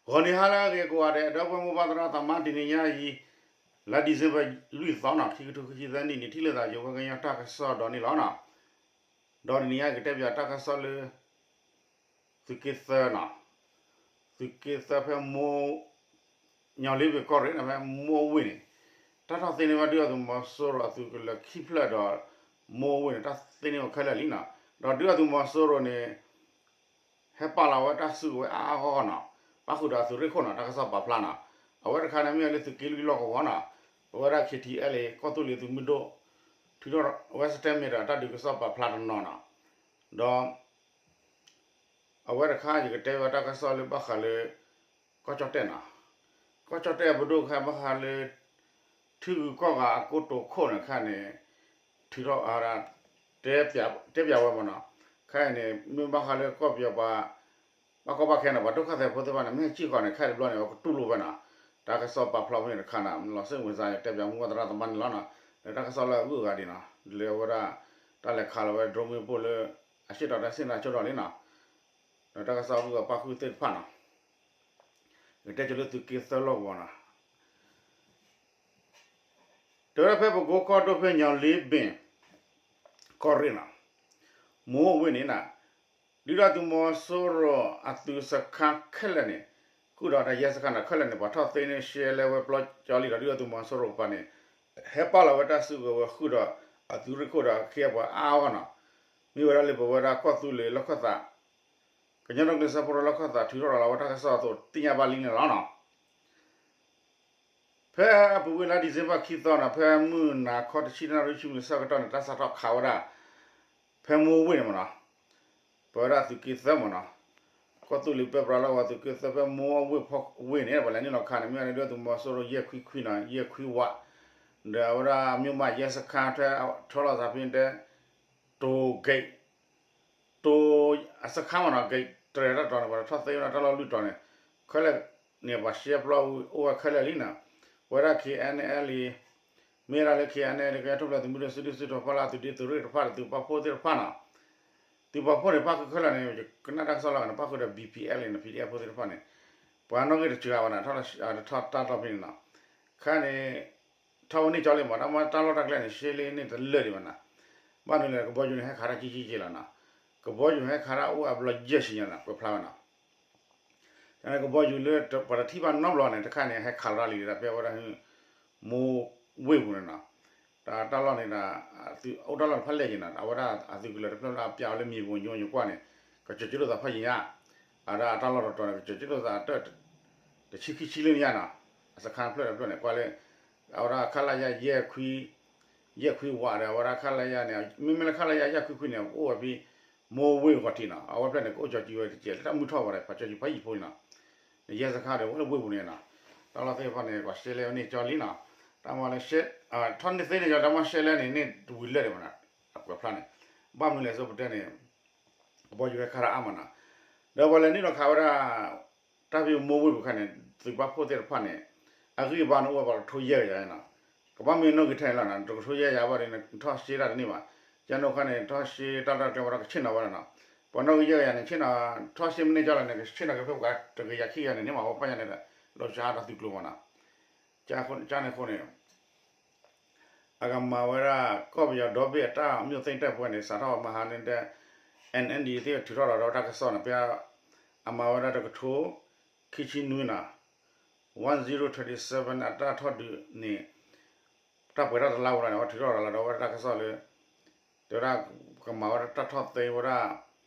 ဂီၤနံၤဟါလၢအဂ့ၤကိးဂၤဒဲး ဒီပုၢ်ဝဲၢ်မိၢ်ပၢ်သရၣ်သမါ တနံၤညါအံၤ လါ December လွံၢ်သီနီၤ ခံကထိခံဆံသၢနံၣ်န့ၣ် ထံၣ်လိာ်သးယိၤဝဲကညီတၢ်ကစီၣ်ဒီးန့ၣ်လီၤနီၤ. ဒီးတနံၤညါကတဲပၠးတၢ်ကစီၣ်လၢ သုးက့သၢနီၤ, သုးက့သၢဖဲမိၢ် ညီလ့ဘ့ၣ်ကီၢ်ရ့ၣ်နီၤ ဖဲမိၢ်ဝ့ၢ်န့ၣ် တၢ်ထီၣ်သ့န့ၢ်ဝဲဒုၣ်ဒါသုးမီၤစိရိၤအသုးကလၢၤခံဖျၢၣ်ဒီး မိၢ်ဝ့ၢ်န့ၣ် တၢ်သ့န့ၢ်ဝဲခဲလၢာ်လံနီၤ. ဒီးဒုၣ်ဒါသုးမီၤစိရိၤန့ၣ် ဟဲပာ်လီၤဝဲတၢ်စုကဝဲၤအါအါဂီၢ်ဂီၢ်နီၤ, ပၣ်ဃုာ်ဒီးအသုးရ့ၣ်ခိၣ်နီၤ တၢ်ကစီၣ်ပာ်ဖျါနီၤ. အဝဲတခါန့ၣ်မ့ၢ်ဝဲလၢသုးက့လွံၢ်လီၢ်ကဝီၤနီၤ, ပဝဲဒၣ် K T L ကီၢ်သူလ့ၤသုးမုၢ်ဒိၣ် ထုးထီၣ်ဝဲ statement ဒီးတၢ်ဒုးကစီၣ်ပာ်ဖျါတနီၤနီၤ. ဒီး အဝဲတခါယကတဲဝဲတၢ်ကစီၣ်လၢဘၣ်ဃးလၢ ကီၢ်ကၠီၣ်တဲၣ်နီၤ, ကီၢ်ကၠီၣ်တဲၣ်အပဒိၣ်ခါဘၣ်ဃးလၢ ထံဂုၤကီၢ်ဂၤအကိတိာ်ခိၣ်န့ၣ်ခါန့ၣ် ထုးထီၣ်အါဒၣ် တဲပၠးဝဲမ့ၢ်နီၤ. ခဲအံၤန့ၣ် မ့ၢ်ဘၣ်ဃးလၢကီၢ်ပယီၤပှၤ ဘၣ်ကီဘၣ်ခဲန့ၣ် ပှၤဒိၣ်ခါသဲးဖိသ့ၣ်တဖၣ်န့ၣ် မ့ၢ်ဟဲစံၣ်ဃီန့ၣ် ခဲအံၤတဘျီန့ၣ် အဝဲကတူၢ်လိာ်ဝဲနီၤ. တၢ်ကစီၣ်ပာ်ဖျါဖဲန့ၣ်တခါနီၤ လီၤစ့ၣ်ဝံၤစါ ယတဲပၠးမိၢ်ပၢ်သရၣ်သမါန့ၣ်လီၤနီၤ. လၢတၢ်ကစီၣ်လၢအဂုၤအဂၤဒံးနီၤ လၢအဝဲဒၣ် တၢ်လဲၤခးလီၤဝဲ drone မ့ၣ်ပိၢ်လၢ အစ့ၣ်တီၤတၢ်စ့ၣ်နီၤဆိဒီးလံနီၤ. ဒီးတၢ်ကစီၣ်အဂုၤအဂၤပၣ်ဃုာ်သ့ၣ်တဖၣ်နီၤ ယကတဲကၠိလၢသုးက့သၢလီၢ်ကဝီၤနီၤ တဲဝဲဒၣ်ဖဲပကိကီၢ်ဒိၣ်ဖဲညီလ့ဘ့ၣ် ကီၢ်ရ့ၣ်နီၤ မိၢ်ဝ့ၢ်န့ၣ်နီၤ ဒုၣ်ဒါသုးမီၤစိရိၤအသုးစခါခဲလၢာ်န့ၣ် ဃုာ်ဒီးတၢ်ယဲၢ်စခါနီၤ ခဲလၢာ်န့ၣ် ပှၤထီၣ်သ့န့ၢ်ရှဲလဲဝဲပျီကၠီလံဒီး ဒုၣ်ဒါသုးမီၤစိရိၤပှၤန့ၣ် ဟဲပာ်လီၤဝဲတၢ်စုကဝဲၤဃုာ်ဒီးအသုးရ့ၣ်ခိၣ်ဒီးအခ့အပှၤအါအါဂီၢ်နီၤ. မ့ၢ်ဝဲဒၣ်လၢပဝဲဒၣ်ကီၢ်သူလ့ၤလီၢ်ခၢၣ်သး ကညီဒီကလုာ်စၢဖှိၣ်ကရၢလီၢ်ခၢၣ်သး ထုးထီၣ်ရၤလီၤဝဲတၢ်ကစီၣ်အသိးသ့ၣ်ညါဘၣ်လံန့ၣ်လီၤနီၤ. ဖဲအပူၤကွံာ်လါ December ခံသီနီၤ ဖဲမုၢ်နၤခီတဆံတနၣ်ရံၣ်ဆံမံးနံးဆၢကတီၢ်န့ၣ် တၢ်စးထီၣ်ခးဝဲဒၣ် ဖဲမိၢ်ဝ့ၢ်န့ၣ်မ့ၢ်နီၤ ပဝဲဒၣ်သုးက့သၢမ့ၢ်နီၤ ကီၢ်သူလ့ၤပၢပြးလီၢ်ကဝီၤသုးက့သၢဖဲမိၢ်ဝ့ၢ်ဖီဝ့ၢ်န့ၣ် ပှၤလဲၤနုာ်လီၤခးန့ၣ် မ့ၢ်ဝဲဒၣ်ဒုၣ်ဒါသုးမီၤစိရိၤယဲၢ်ခွံခွံနီၤ ယဲၢ်ခွံဝး ဒီးအဝဲဒၣ်အမျိးမးယဲၢ်စခါ ထဲထီၣ်လီၤသးဖဲန့ၣ်တဲ တိၤ gate တိၤ အစခါမ့ၢ်နီၤ gate တြဲၤတၢ်တီၤန့ၣ် ပှၤထီၣ်သ့ဝဲဒၣ်တၢ်လီၢ်လွံၢ်တီၤန့ၣ် ခဲလၢာ်န့ၣ် ပှၤရှဲပျီအိၣ်ဝဲခဲလၢာ်လံနီၤ. ပဝဲဒၣ် K N L မ့ၢ်ဝဲဒၣ်လၢ K N L ကညီထူၣ်ဖျဲးသုးမုၢ်ဒိၣ်စုဒုၣ်စုတီၤဖီလာ်သုးဒ့သုးရ့ၣ်တဖၣ်ဒီးသုးပာ်ဖှိၣ်သ့ၣ်တဖၣ်နီၤ သုးပာ်ဖှိၣ်န့ၣ် ပၣ်ဃုာ်ခဲလၢာ်န့ၣ် ယကနၣ်တၢ်ကစီၣ်လီၤဂာ်န့ၣ် ပၣ်ဃုာ်ဒီး B P L န့ၣ် P D F ဖိသ့ၣ်တဖၣ်န့ၣ် ပှၤနီၣ်ဂံၢ်တစှၤဘၣ်နီၤ ထီၣ်တၢ်လီၢ်ဖဲန့ၣ်နီၤ. ခဲန့ၣ် ထီၣ်ဝဲန့ၢ်ကၠီလံမ့ၢ် တၢ်မ့ၢ်တၢ်လီၢ်တၢ်ကျဲန့ၣ် ရှဲလ့န့ၣ်တလၢာ်ဒံးဘၣ်နီၤ. ဘၣ်မနုၤလဲၣ် ကဘီယူၤန့ၣ်ဟဲခးတၢ်ကံကံက့က့လီၤနီၤ. ကဘီယူၤဟဲခးတၢ်အိၣ်အဘျီယဲၢ်ဆံညါနီၤ ကွဲးဖျါဝဲနီၤ. ကဘီယူၤလၢပှၤတထံၣ်ဘၣ်နီတဘျီန့ၣ် တခါန့ၣ် ဟဲခးလီၤတၢ်လံဒီး ဖဲဝဲဒၣ် မိၢ်ဝ့ၢ်ပူၤန့ၣ်နီၤ. တၢ်လီၢ်န့ၣ်ဒီး အိၣ်တၢ်လီၢ်တဖၣ်လဲၣ်က့ၤနီၤ အဝဲဒၣ်အသုးကလၢၤတဖျၢၣ်လၢအပျးဝဲလၢမံၤပူၤညိကွၢ်န့ၣ် ကစၢၢ်ကၠိလိာ်သးဖးယံၤညါ အဝဲဒၣ်အတၢ်လီၢ်တတီၤန့ၣ် ကစၢၢ်ကၠိလိာ်သးတၢၢ် တဆံခံဆံလၢညါနီၤ အစခါတဖျၢၣ်တဖျၢၣ်န့ၣ် ကွၢ်လၢ အဝဲဒၣ် ခလရ ယဲၢ်ခွံ ယဲၢ်ခွံဝးဒီး အဝဲဒၣ် ခလရ န့ၣ် မ့မ့ၢ်လၢ ခလရ ယဲၢ်ခွံခွံန့ၣ် အိၣ်ဝဲဖဲ မိၢ်ဝ့ၢ်ဂီၤထံးနီၤ အဝဲဖျၢၣ်န့ၣ် ကအိၣ်ကၠီကံဝဲတကဲးလၢတၢ်မုၢ်ထီၣ်ဝဲဒီး ပှၤကၠီကံဖးယံၤဖိန့ၣ်နီၤ ယဲၢ်စခါဒီး အိၣ်လၢဝ့ၢ်ပူၤန့ၣ်နီၤ တၢ်လီၢ်သ့ၣ်တဖၣ်န့ၣ် ကွၢ်ရှဲလဲဝဲန့ၢ်ကၠီလံနီၤ တၢ်မၤလၢ ထီၣ်န့ၢ်သ့န့ၢ်ကၠီ တၢ်မၤရှဲလဲန့ၣ် န့ၢ်တဝံၤလၢာ်ဒံးမးနီၤ အကွဲးဖျါန့ၣ် ဘၣ်မနုၤလဲၣ် စိပတဲန့ၣ် ကဘီယူၤဟဲခးတၢ်အါမးနီၤ ဒီးပှၤလဲၤနုာ်လီၤခးဝဲဒၣ် တၢ်ဖဲမိၢ်ဝ့ၢ်ပူၤခါန့ၣ် သုးပာ်ဖှိၣ်သ့ၣ်တဖၣ်န့ၣ် အဂံၢ်အဘါန့ၣ်အိၣ်ဝဲပှၤကထိယဲၢ်ကယၤနီၤ ကဘၣ်မ့ၢ်နီၣ်ဂံၢ်ထဲန့ၣ်လီၤနီၤ တကထိယဲၢ်ကယၤဘၣ်ဒီး နထီၣ်ရှဲတၢ်တန့ၢ်ဘၣ် ကန့ၣ်ခါန့ၣ် ထီၣ်ရှဲတၢ်လီၢ်တၢ်ကျဲဝဲဒၣ်ကဆ့ၣ်နီၤဝဲဒၣ်နီၤ ပှၤနီၣ်ဂံၢ်ယဲၢ်ကယၤန့ၣ် ဆ့ၣ်နီၤ ထီၣ်ရှဲမ့ၢ်န့ၢ်ကၠီလီၤန့ၣ် ကဆ့ၣ်နီၤက့ၤဖဲပှၤတကယၤခံကယၤန့ၣ် န့ၢ်မးဝဲပၢ်ညါန့ၣ်ဒီး လီၤစှၤဒီးသုးကျိၤမးနီၤ ကန့ၣ်အဃိန့ၣ် အကမၤဝဲဒၣ် ကီၢ်ပယီၤဒီဘ့ၣ်အတၢ်အမျိးသ့ၣ်တၢ်ပှဲၤန့ၣ် စးထီၣ်မဟါန့ၣ်ဒီး N N D သ့ၣ်ထုးထီၣ်လီၤဒီးတၢ်ကစီၣ်န့ၣ် ဖဲအမၤဝဲဒၣ်တကထိ ခံဆံနွံနီၤ one zero twenty seven အတၢ်ထီၣ်ဒုးန့ၣ် တၢ်ပှဲၤတၢ်တလါဝဲဒၣ်န့ၣ် အဝဲထုးထီၣ်လီၤဒီးဝဲဒၣ်တၢ်ကစီၣ်လၢ တဲဝဲဒၣ် ကမၤဝဲဒၣ်တၢ်ထီၣ်သ့ဝဲဒၣ်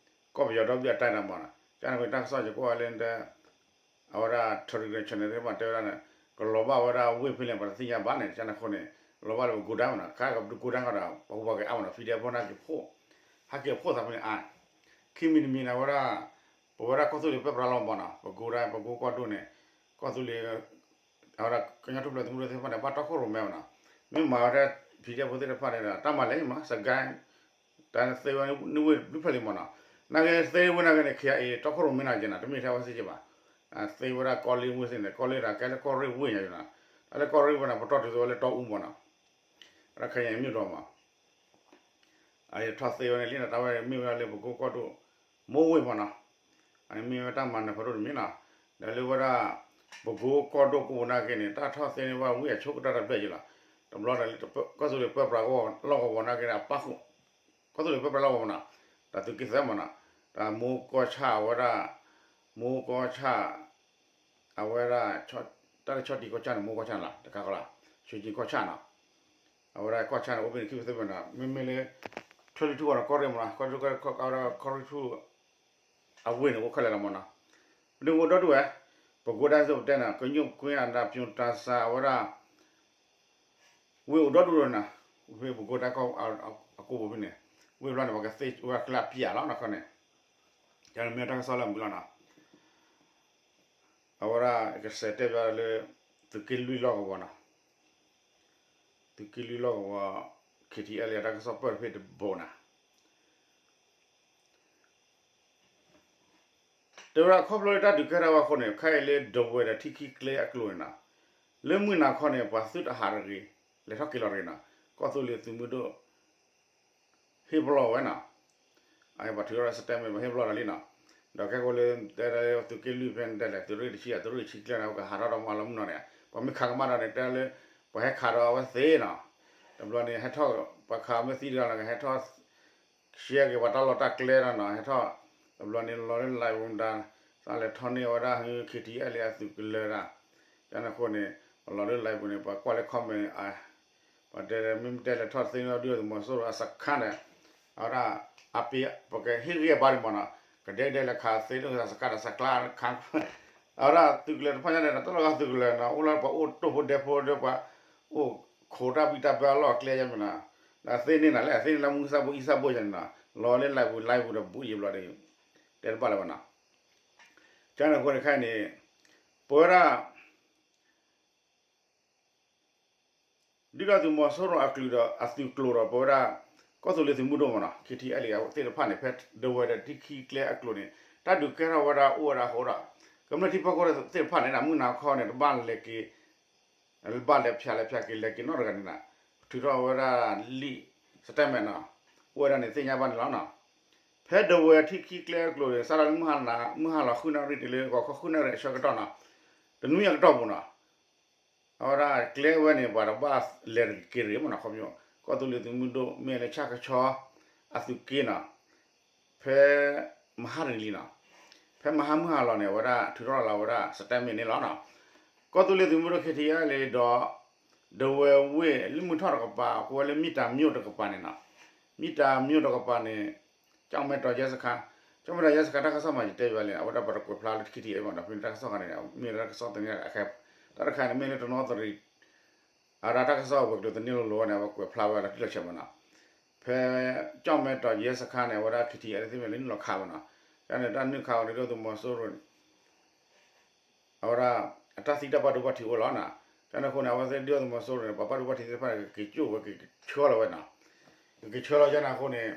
ကီၢ်ပယီၤဒီဘ့ၣ်အတၢ်န့ၣ်မးနီၤ ကန့ၣ်အဃိန့ၣ် တၢ်ကစီၣ်ယကွၢ်ဝဲလၢ အဝဲဒၣ် Telegram channel သ့ၣ်တဖၣ်တဲဝဲဒၣ်န့ၣ် ကလီၤဘၣ်ဝဲဒၣ်ဝ့ၢ်ဖဲလဲၣ် ပှၤတသ့ၣ်ညါဘၣ်န့ၣ် ကန့ၣ်အဃိန့ၣ် လီၤဘၣ်လၢပကိးဒၣ်မးနီၤ ခါကပကိးဒၣ်ဃီဒီး ပှၤဟူးပှၤဂဲၤအါမးနီၤ PDF ဖိန့ၣ်က့ၤဖှိၣ် ဟဲက့ၤဖှိၣ်သးဖဲန့ၣ်အါ ခံမံၤတမံၤန့ၣ် အဝဲဒၣ် ပဝဲဒၣ်ကီၢ်သူလ့ၤပၢပြးလီၤမးနီၤ ပကိးဒၣ် ပကိးကီၢ်ဒိၣ်န့ၣ် ကီၢ်သူလ့ၤ အဝဲဒၣ်ကညီထူၣ်ဖျဲးသုးမုၢ်ဒိၣ်သ့ၣ်တဖၣ်န့ၣ် ဘၣ်တီခိၣ်ရိၣ်မဲမးနီၤ မ့ၢ်မၤဝဲဒၣ် PDF ဖိသ့ၣ်တဖၣ်န့ၣ်ဒီး တၢ်မၤလဲၣ်မး စကဲ တၢ်သ့ဝဲန့ၣ်ဝ့ၢ်ဘျုးဖျၢၣ်လံမးနီၤ နာ်က့သ့ဝဲနာ်က့န့ၣ် K I A တီခိၣ်ရိၣ်မဲနၤက့ၤနီၤ တမ့ၢ်ထဲဝဲစ့ၢ်ကီးဘၣ် သ့ဝဲဒၣ်ကီလ့ဝ့ၢ်သ့ၣ်န့ၣ် ကီလ့ဒၣ်ကဲလၢကီၢ်ရ့ၣ်ဝ့ၢ်ညါယနီၤ တၢ်လၢကီၢ်ရ့ၣ်ဝ့ၢ်န့ၣ် ပတီၢ်တုၤသိးဝဲလၢတီအူမးနီၤ ဝဲဒၣ်ခဲအံၤမ့ၢ်ဒီးမး အထီၣ်သ့ဝဲန့ၣ်လံနီၤ တၢ်ဝဲမ့ၢ်ဝဲဒၣ်လၢပကိးကီၢ်ဒိၣ် မိၢ်ဝ့ၢ်မးနီၤ အမ့ၢ်ဝဲတၢ်မၤနၢၤဖးဒိၣ်တမံၤနီၤ ဒီးလၢဝဲဒၣ် ပကိကီၢ်ဒိၣ်ကိးပူၤနာ်က့န့ၣ် တၢ်ထီၣ်သ့န့ၢ်ဘၣ်ဝံအဆိကတၢၢ်တဘျဲၣ်ယံၤလီၤ. တဘျီဒီး ကီၢ်သူလ့ၤပၢပြးလီၢ်ကဝီၤနာ်က့န့ၣ် ကီၢ်သူလ့ၤပၢပြးလီၢ်ကဝီၤမနီၤ, တၢ်သုးက့သၢမနီၤ, တၢ်မိၢ်ကီၢ်ဆၣ်အဝဲဒၣ်, မိၢ်ကီၢ်ဆၣ် အဝဲဒၣ် တၢ်လၢဆီၣ်တံၢ်ကီၢ်ဆၣ်န့ၣ် မိၢ်ကီၢ်ဆၣ်န့ၣ်လီၤ တခါဃီလီၤ, ဆူၣ်ကၠံကီၢ်ဆၣ်နီၤ, အဝဲဒၣ်ကီၢ်ဆၣ်န့ၣ် အိၣ်ဘ့ၣ်န့ၣ်ခံဖုသ့ၣ်မနီၤ, မ့မ့ၢ်လၢ ထွဲလံထူၣ်ဝဲန့ၣ် ကီၢ်ရ့ၣ်မနီၤ, ကီၢ်ရ့ၣ် ကီၢ်ရ့ၣ်ထူၣ် အဝ့ၢ်န့ၣ် အိၣ်ခဲလၢာ်လီၤမနီၤ, ပဒိၣ်အိၣ်ဒီဒူၣ်ဝဲ, ပကိးဒၣ်စ့ၢ်ပတဲန့ၣ် ကညိၣ်ကွ့အတၢ် ပၠိတၢ်စၢ် အဝဲဒၣ် ဝ့ၢ်အိၣ်ဒီဒူၣ်ဒီးနီၤ, ဖဲပကိးဒၣ်ကီၢ်အကိးပူၤဖဲန့ၣ်, ဝ့ၢ်ဘျီန့ၣ် ပှၤကသ့ဝဲကျါပျၢ်လီၤနီၤခီန့ၣ်, ယမ့ၢ်တၢ်ကစီၣ်လၢမုၢ်လီၤနီၤ, အဝဲဒၣ်ကစဲးတဲဘၣ်လၢ သုးက့လွံၢ်လီၢ်ကဝီၤနီၤ, သုးက့လွံၢ်လီၢ်ကဝီၤ ခ့ထံအဲလ့ အတၢ်ကစီၣ်ပၢၢ်တဖ့ၣ်တဘိနီၤ တဲဝဲဒၣ်ခီဖျိလၢတၢ်ဒုးကဲထီၣ်ဝဲအဃိန့ၣ် ခဲအံၤလၢဒဝဲဒီးထံခံကျဲအကျိၤန့ၣ်နီၤ, လၢမုၢ်နၤခီန့ၣ် ပှၤသုတဟးတဂ့ၤ, လဲၤထီၣ်က့ၤလီၤတဂ့ၤနီၤ, ကီၢ်သူလ့ၤသုးမုၢ်ဒိၣ် ဟ့ၣ်ပလီၢ်ဝဲနီၤ, အပှၤထုးထီၣ် statement ပှၤဟ့ၣ်ပလီၢ်ဒီးလံနီၤ, ဒီးကဲဃိလၢ တဲဒၣ်လၢသုးက့လွံၢ်ဖဲန့ၣ်တဲလဲၣ် သုးရ့ၣ်တဆံ သုးရ့ၣ်တဆံကျဲန့ၣ် ပကဟးထီၣ်ဒီးမၤလီၤမုၢ်နီၤန့ၣ် ပှၤမ့ၢ်ခးကမၣ်ဒီးန့ၣ် တဲလၢ ပှၤဟဲခးဒီးအဝဲသ့နီၤ, တဘျီန့ၣ် ဟဲထီၣ် ပှၤခးမ့ၢ်သံတဂၤလီၤ ဟဲထီၣ် ရှဲက့ၤပှၤတၢ်လီၢ်တၢ်ကျဲဒီးနီၤ ဟဲထီၣ်, တဘျီန့ၣ် လီၤလၢ live ပူၤမတၤ သးလဲၤထီၣ်န့ၢ်ဝဲဒၣ် ခ့ထံအဲလ့ အသုးကလၢၤတၢ်, ကန့ၣ်အဃိန့ၣ် ပလီၤလၢ live ပူၤန့ၣ် ပှၤကွၢ်လၢ comment အ ပှၤတဲမ့ၢ်တဲလဲၤထီၣ်သ့န့ၢ်ဒုၣ်ဒါသုးမီၤစိရိၤအစခါန့ၣ်, အဝဲဒၣ် အပ့ၤ ပကဟ့ၣ်ဂံၢ်အဘါဒံးမးနီၤ, ကဒဲကဒဲလဲၤခးသ့န့ၢ်စခါဒီးစခါခါ, အဝဲဒၣ်သုးကလၢၤတဖၣ်ညါန့ၣ် တၢ်လီၢ်ဂၤသုးကလၢၤနီၤ အိၣ်လၢပှၤအိၣ်တိၢ်ဖိဒဲဖိဒီးပှၤ အိၣ်ခိးတၢ်ဘံၣ်တၢ်ဘၢအလီၢ်အကျဲယါမ့ၢ်နီၤ, ဒီးသ့န့ၢ်နၤလဲၣ် သ့န့ၢ်လၢမူကစၢ်ဘိအံစၢ်ဘိယါန့ၣ်နီၤ လီၤလၢ live ပူၤ live ပူၤဒီးဘူးယံၤဘျီဒီး တဲတဘၣ်လၢၤဘၣ်နီၤ, ကန့ၣ်အဃိန့ၣ်ခဲအံၤန့ၣ် ပဝဲဒၣ် ဒုၣ်ဒါသုးမီၤစိရိၤအကလုာ်ဒီးအသုးကျိၤဒီး ပဝဲဒၣ် ကီၢ်သူလ့ၤသုးမုၢ်ဒိၣ်မးနီၤ ခ့ထံအဲလ့ သ့ၣ်တဖၣ်န့ၣ် ဖဲဒဝဲဒီးထံခံကျဲအကျိၤန့ၣ် တၢ်ဒုးကဲထီၣ်ဝဲဒၣ်အိၣ်ဝဲဒၣ်အဃိဒီး ကမျၢၢ်ထံဖိကီၢ်ဖိသ့ၣ်တဖၣ်န့ၣ် မုၢ်နၤခီန့ၣ် တဘၣ်လဲၤက့ၤ ဘၣ်လဲၤဖၠးလဲၤဖၠးက့ၤ လဲၤက့ၤနီတဂၤန့ၣ်နီၤ ထုးထီၣ်ဝဲဒၣ်လံာ် statement နီၤ အိၣ်ဝဲဒၣ်န့ၣ်သ့ၣ်ညါဘၣ်န့ၣ်လီၤနီၤ, ဖဲဒဝဲထံခံကျဲအကျိၤန့ၣ် စးထီၣ်လၢမုၢ်ဟါလီၤ မုၢ်ဟါလီၤဃုနၣ်ရံၣ်တုၤလၢ ဂီၤခီဃုနၣ်ရံၣ်အဆၢကတီၢ်နီၤ တနွံအကတီၢ်ပူၤနီၤ အဝဲဒၣ်ကျဲဝဲန့ၣ် ပှၤတဘၣ်လဲၤက့ၤတဂ့ၤမးနီၤ ခီပညီ ကီၢ်သူလ့ၤသုးမုၢ်ဒိၣ် မ့ၢ်လၢဆၣ်ကဆီ အသုးက့နီၤ ဖဲမဟါတနံၤလံနီၤ ဖဲမဟါမုၢ်ဟါလီၤန့ၣ် အဝဲဒၣ်ထုးထီၣ်လီၤဝဲဒၣ် statement န့ၣ်လီၤနီၤ ကီၢ်သူလ့ၤသုးမုၢ်ဒိၣ် ခ့ထံအဲလ့ ဒီး ဒဝဲဝ့ၢ်လၢမုၢ်ထီၣ်တကပၤ ကိးဝဲလၢမ့ၢ်တၢ်မျိၣ်တကပၤန့ၣ်နီၤ မ့ၢ်တၢ်မျိၣ်တကပၤန့ၣ် ကၠီၣ်မဲတီၤယဲစခါ ကၠီၣ်မဲတီၤယဲစခါ တၢ်ကစီၣ်မးယတဲဘၣ်လံ အဝဲဒၣ်ပှၤတကွဲးဖျါလၢထံထံအံၤမးနီၤ ဖဲန့ၣ်တၢ်ကစီၣ်ခါန့ၣ် မ့ၢ်လၢတၢ်ကစီၣ်သန့အခဲ တၢ်တခါန့ၣ် မ့ၢ်လၢတနီသရံၣ် အဝဲဒၣ်တၢ်ကစီၣ်အဝဲၤကျိၤသန့လိၤလိၤဝဲန့ၣ် အဝဲကွဲးဖျါဝဲလီၤတံၢ်လီၤဆဲးမးနီၤ ဖဲကၠီၣ်မဲတီၤယဲစခါန့ၣ် အဝဲဒၣ် ခ့ထံအဲလ့ သ့ၣ်မ့ၢ်လၢနုာ်လီၤခးမးနီၤ ကန့ၣ်တၢ်နုာ်ခးအီၤန့ၣ် ဒုၣ်ဒါသုးမီၤစိရိၤ အဝဲဒၣ် အတၢ်သံတၢ်ဘၣ်ဒိဘၣ်ထံးအိၣ်လီၤနီၤ ကန့ၣ်အဃိန့ၣ် အဝဲသ့ၣ်ဒုၣ်ဒါသုးမီၤစိရိၤန့ၣ် ပှၤဘၣ်ဒိဘၣ်ထံးသ့ၣ်တဖၣ်န့ၣ် ကက့ၤကၠိၣ်ဝဲ ကက့ၤဆှၢလီၤဝဲနီၤ ကက့ၤဆှၢလီၤကန့ၣ်အဃိန့ၣ်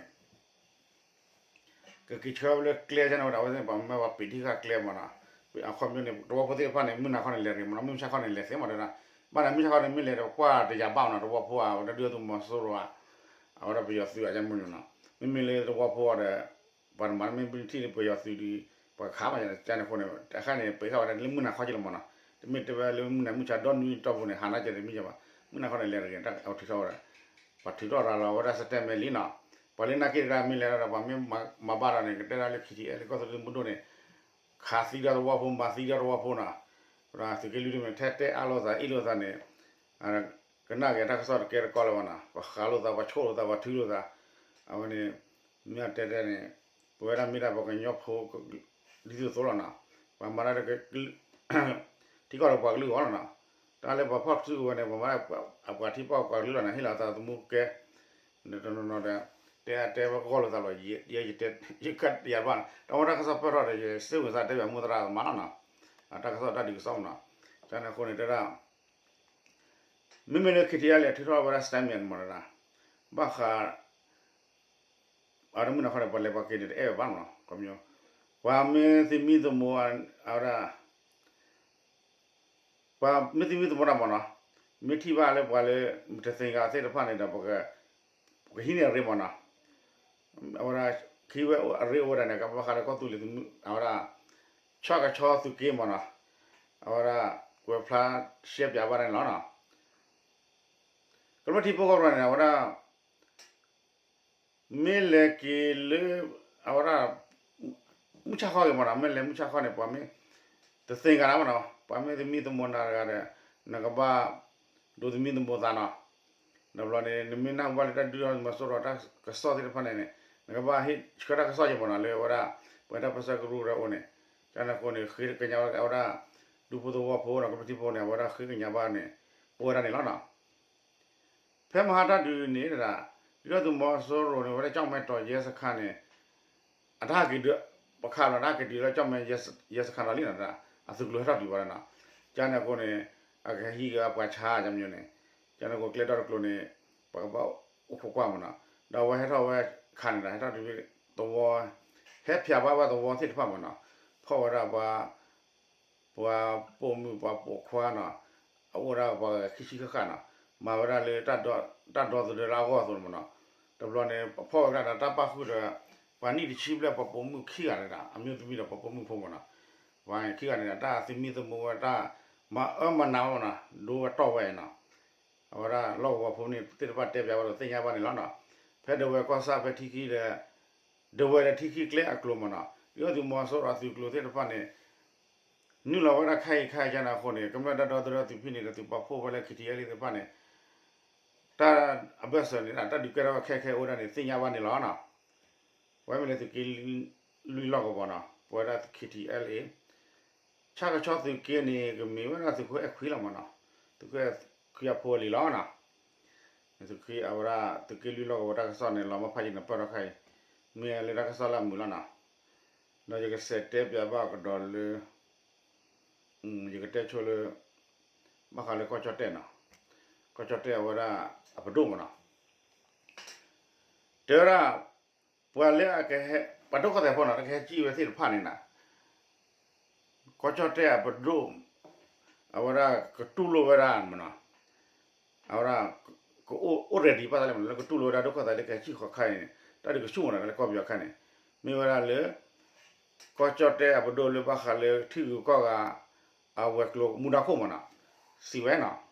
ကက့ၤဆှၢဝဲလၢကျဲကန့ၣ်ဝဲဒၣ် အဝဲသ့ၣ်န့ၣ် ပှၤမၢပှၤပ့ၤထံဃာ်ကျဲမးနီၤ အခီပညီန့ၣ် သဝီဖိသ့ၣ်တဖၣ်န့ၣ် မုၢ်နၤခီန့ၣ်လဲၤတဂ့ၤမးနီၤ မုၢ်ဆါခီန့ၣ်လဲၤသ့မးနီၤ ဘၣ်န့ၣ် မုၢ်ဆါခီန့ၣ် မ့ၢ်လဲၤဒီးကွၢ်တယာ်ဘၣ်နီၤ သဝီဖိဧါ အဝဲဒၣ်ဒုၣ်ဒါသုးမီၤစိရိၤဧါ အဝဲဒၣ်ပယီၤသုးအယါမုၢ်နီၤ မ့မ့ၢ်လၢသဝီဖိဒီး ပှၤတမၤမ့ၢ်ဘုထံၣ်လၢပယီၤသုးဒီး ပှၤကခးမး ကန့ၣ်အဃိန့ၣ် တခါန့ၣ် ပ့ၤဃာ်ဝဲဒၣ်လၢမုၢ်နၤခီက့လီၤမးနီၤ တမ့ၢ်တဲဝဲလၢမုၢ်နၤမုၢ်ဆါဒီနွံတီၢ်ပူၤန့ၣ် ဟးနာ်က့တမံၤဘၣ် မုၢ်နၤခီန့ၣ်လဲၤတဂ့ၤ တၢ်ထုးထီၣ်ဝဲဒၣ် ပှၤထုးထီၣ်ရၤလီၤဝဲဒၣ် statement လံနီၤ ပှၤလၢနာ်က့တဂၤမ့ၢ်လဲၤဒီး ပှၤမ့ၢ်မၤဘၣ်ဒီးန့ၣ် ကတဲဒၣ်လၢ ခ့ထံအဲလ့ ကီၢ်သူလ့ၤသုးမုၢ်ဒိၣ်န့ၣ် ခးသံဒီးသဝီဖိ မၤသံဒီးသဝီဖိနီၤ ပှၤသုးက့လွံၢ်ဒ်မ့ၢ်ထဲတဲအါလိာ်သးအ့ၣ်လိာ်သးန့ၣ် ကနၣ်က့ၤတၢ်ကစီၣ်တကဲတကီလၢၤဘၣ်နီၤ ပှၤဃးလိာ်သး ပှၤဆိၣ်လိာ်သး ပှၤထုလိာ်သး အဝဲန့ၣ် မ့ၢ်တဲတဲန့ၣ် ပဝဲဒၣ်မ့ၢ်ဒၣ်ပှၤကညီဖိ ဒ်သိးသိးလီၤနီၤ ပှၤမၤတၢ် ထံကီၢ်ဒီးပှၤကလုာ်အဂီၢ်လီၤနီၤ တၢ်လၢပှၤဖီၣ်စုကဝဲၤန့ၣ် ပှၤမၤပှၤထံပှၤကီၢ်ကလုာ်လီၤန့ၣ် ဟ့ၣ်လီၤသးသမူကဲ တနီၤနီၤဒီး တဲတဲဝဲကီလိာ်သးလီၤ ယဲယတဲ ယကယၤဘၣ်နီၤ တၢ်မ့ၢ်တၢ်ကစီၣ်ပၢၢ်ထီၣ်ဒီး ယစ့ဝံၤသးတဲဘၣ်မူသရၣ်သမါလီၤနီၤ အတၢ်ကစီၣ်တၢ်ဒုးကစီၣ်မးနီၤ ကန့ၣ်အဃိန့ၣ်တဲဒၣ် မ့မ့ၢ်လၢ ခ့ထံအဲလ့ ထုးထီၣ်ဝဲဒၣ် statement မးနီၤ ဘၣ်ဃး အဝဲဒၣ်မုၢ်နၤခီန့ၣ် ပှၤလဲၤပှၤက့ၤန့ၣ် တအဲၣ်ဝဲဘၣ်နီၤ ခီပညီ ပှၤမ့ၢ်သမံသမိး အဝဲဒၣ် ပှၤမ့ၢ်သမံသမိးတၢ်မးနီၤ မ့ၢ်ထံၣ်ဘၣ်လၢပှၤလၢ မတသ့ၣ်ညါသ့ၣ်တဖၣ်န့ၣ်ဒီး ပကဟံးန့ၢ်အရ့မးနီၤ အဝဲဒၣ် ခံဝဲအရ့အိၣ်ဝဲဒၣ်န့ၣ် ကဘၣ်ဃးလၢကီၢ်သူလ့ၤသုးမုၢ် အဝဲဒၣ် ဆီၣ်ကဆီသုးက့မ့ၢ်နီၤ, အဝဲဒၣ် ကွဲးဖျါရှဲပၠးဘၣ်န့ၣ်လီၤနီၤ. ကမျၢၢ်ထံဖိကီၢ်ဖိန့ၣ် အဝဲဒၣ် မ့ၢ်လဲၤက့ၤလၢ အဝဲဒၣ် မုၢ်ဆါခီက့ၤမ့ၢ်နီၤ, မ့ၢ်လဲၤမုၢ်ဆါခီန့ၣ် ပှၤမ့ၢ်တသ့ၣ်ညါနၤမ့ၢ်နီၤ, ပှၤမ့ၢ်သမံသမိးနၤတဂၤဒီး နကဘၣ် ဒိးသမံသမိးသးနီၤ. ဒီးဘျီန့ၣ် နမ့ၢ်နၢ်ဟူဘၣ်လၢတၢ်ဒုးဒီးသုးမီၤစိရိၤတၢ်ကစီၣ်သ့ၣ်တဖၣ်န့ၣ်န့ၣ် နကဘၣ်ဟ့ၣ်ဆှၢတၢ်ကစီၣ်က့ၤမ့ၢ်နီၤ လၢအဝဲဒၣ် ပဝဲတၢ်ပၢဆှၢကရူၢ်ဒီးအိၣ်န့ၣ်, ကန့ၣ်အဃိန့ၣ် ဃ့ကညးဝဲဒၣ် ဒူဖိသဝီဖိနီၤ ကမျၢၢ်ထံဖိန့ၣ် အဝဲဒၣ်ဃ့ကညးဘၣ်န့ၣ် အိၣ်ဝဲဒၣ်န့ၣ်လီၤနီၤ. ဖဲမဟါတၢ်ဒုးန့ၣ်ဒၣ် ဒုၣ်ဒါသုးမီၤစိရိၤန့ၣ် ဝဲဒၣ်ကၠီၣ်မဲတီၤယဲစခါန့ၣ် အတၢ်ဟးက့ၤဒုး ပခးလီၤတၢ်က့ၤဒုးလၢကၠီၣ်မဲယဲစခါနီၤလံနီၤ, အသုးကျိၤဟဲထီၣ်ဒုးဘၣ်နီၤ, ကန့ၣ်အဃိန့ၣ် အကဟံးက့ၤပှၤဆါကန့ၣ်, ကန့ၣ်အဃိကျဲဒီတကျိၤန့ၣ် ပကဘၣ်အိၣ်ခိးကွၢ်မ့ၢ်နီၤ, ဒီးအဝဲဟဲထီၣ်ဝဲခးန့ၣ်ဒီး ဟဲထီၣ်ဒုးသဝီ ဟဲဖၠးဘၣ်ဝဲသဝီသ့ၣ်တဖၣ်မ့ၢ်နီၤ, ဖီၣ်ဝဲဒၣ်ပှၤ ပှၤပိာ်မုၣ်ပှၤပိာ်ခွါနီၤ, အအိၣ်ဒၣ်ပှၤဂၤခံဆံဃၣ်ဃၣ်နီၤ, မၤဝဲဒၣ်လၢ တၢ်ဒီသဒၢလၢအဂီၢ်အသိးန့ၣ်မ့ၢ်နီၤ, တဘျီန့ၣ် ဖီၣ်ဝဲဒၣ်ဒီးတၢ်ပာ်ဃုာ်ဒီး ပှၤနံၣ်တဆံဘျဲၣ်ပှၤပိာ်မုၣ်ခံဂၤန့ၣ်ဒီး အမျိုးသမီးဒီးပှၤပိာ်မုၣ်ဖိမ့ၢ်နီၤ, ပှၤခံဂၤန့ၣ်ဒီး တၢ်သမံသမိးဝဲတၢ် မၤအၢမၤနးဝဲနီၤ, ဒိဝဲတီၢ်ဝဲနီၤ အဝဲဒၣ်လီၢ်ကဝီၤဖိန့ၣ်သ့ၣ်တဖၣ်တဲပၠးဝဲဒီးသ့ၣ်ညါဘၣ်န့ၣ်လီၤနီၤ, ဖဲဒဝဲၢ်ကီၢ်ဆၣ်ဖဲထံခံဒီး ဒဝဲၢ်ဒီးထံခံကျဲအကျိၤမ့ၢ်နီၤ, ဒုၣ်ဒါသုးမီၤစိရိၤအသုးကျိၤသ့ၣ်တဖၣ်န့ၣ် နုာ်လီၤဝဲဒၣ်ခဲအံၤခဲအံၤကန့ၣ်အဃိန့ၣ် ကမျၢၢ်တၢ်ဒီသဒၢသုးဖံန့ၣ်ဒီးသုးပာ်ဖှိၣ်ဝဲလၢ ခံထံအဲလ့ၣ် သ့ၣ်တဖၣ်န့ၣ် တၢ်အဘၢၣ်စၢၤန့ၣ် တၢ်ဒုးကဲထီၣ်ဝဲခဲခဲအိၣ်ဝဲဒၣ်န့ၣ် သ့ၣ်ညါဘၣ်န့ၣ်လီၤနီၤ, ပဝဲမ့ၢ်လၢသုးက့လွံၢ်လီၢ်ကဝီၤနီၤ, ပဝဲဒၣ် ခံထံအဲလ့ၣ် ဆၣ်ကဆီသုးက့န့ၣ် ကမ့ၢ်ဝဲဒၣ်သုးခိၣ်အဲၣ်ခွံလီၤမ့ၢ်နီၤ, သုးခိၣ်အဲၣ်ခွံအဖိအလံၤလီၤနီၤ, သုးက့အဝဲဒၣ် သုးက့လွံၢ်လီၢ်ကဝီၤတၢ်ကစီၣ်န့ၣ် လီၤမၢ်ဖးယံာ်န့ၣ်ပၢၢ်ထီၣ်ခါအံၤ, မ့ၢ်လၢတၢ်ကစီၣ်လၢအမုာ်လီၤနီၤ, ဒီးယကစးတဲပၠးဘၣ်ကဒီးလၢ ယကတဲဆိလၢ ဘၣ်ဃးလၢကီၢ်ကၠီၣ်တဲၣ်နီၤ, ကီၢ်ကၠီၣ်တဲၣ်အဝဲဒၣ် အပဒိၣ်မ့ၢ်နီၤ, တဲဝဲဒၣ် ပှၤလၢအကဟဲ ပှၤဒိၣ်ကီၢ်သဲးဖိနီၤ လၢကဟဲစံၣ်ဝဲသ့ၣ်တဖၣ်န့ၣ်နီၤ, ကီၢ်ကၠီၣ်တဲၣ်အပဒိၣ် အဝဲဒၣ်ကတူၢ်လိာ်ဝဲဒၣ်မ့ၢ်နီၤ, အဝဲဒၣ် ကအိၣ် ready ဘၣ်သးလၢမ့ၢ်နီၤ လၢကတူၢ်လိာ်ဝဲဒၣ်ဒိၣ်ကီၢ်သဲးလၢကဟဲစံၣ်ဃီခါအံၤန့ၣ် တၢ်ဒုးကဆူၣ်မ့ၢ်နီၤ လၢကီၢ်ပယီၤခါန့ၣ် မ့ၢ်ဝဲဒၣ်လၢ ကီၢ်ကၠီၣ်တဲၣ်အပဒိၣ်လၢဘၣ်ဃးလၢထံဂုၤကီၢ်ဂၤ အဝဲၤကျိၤမူဒါခိၣ်မ့ၢ်နီၤ, စံးဝဲနီၤ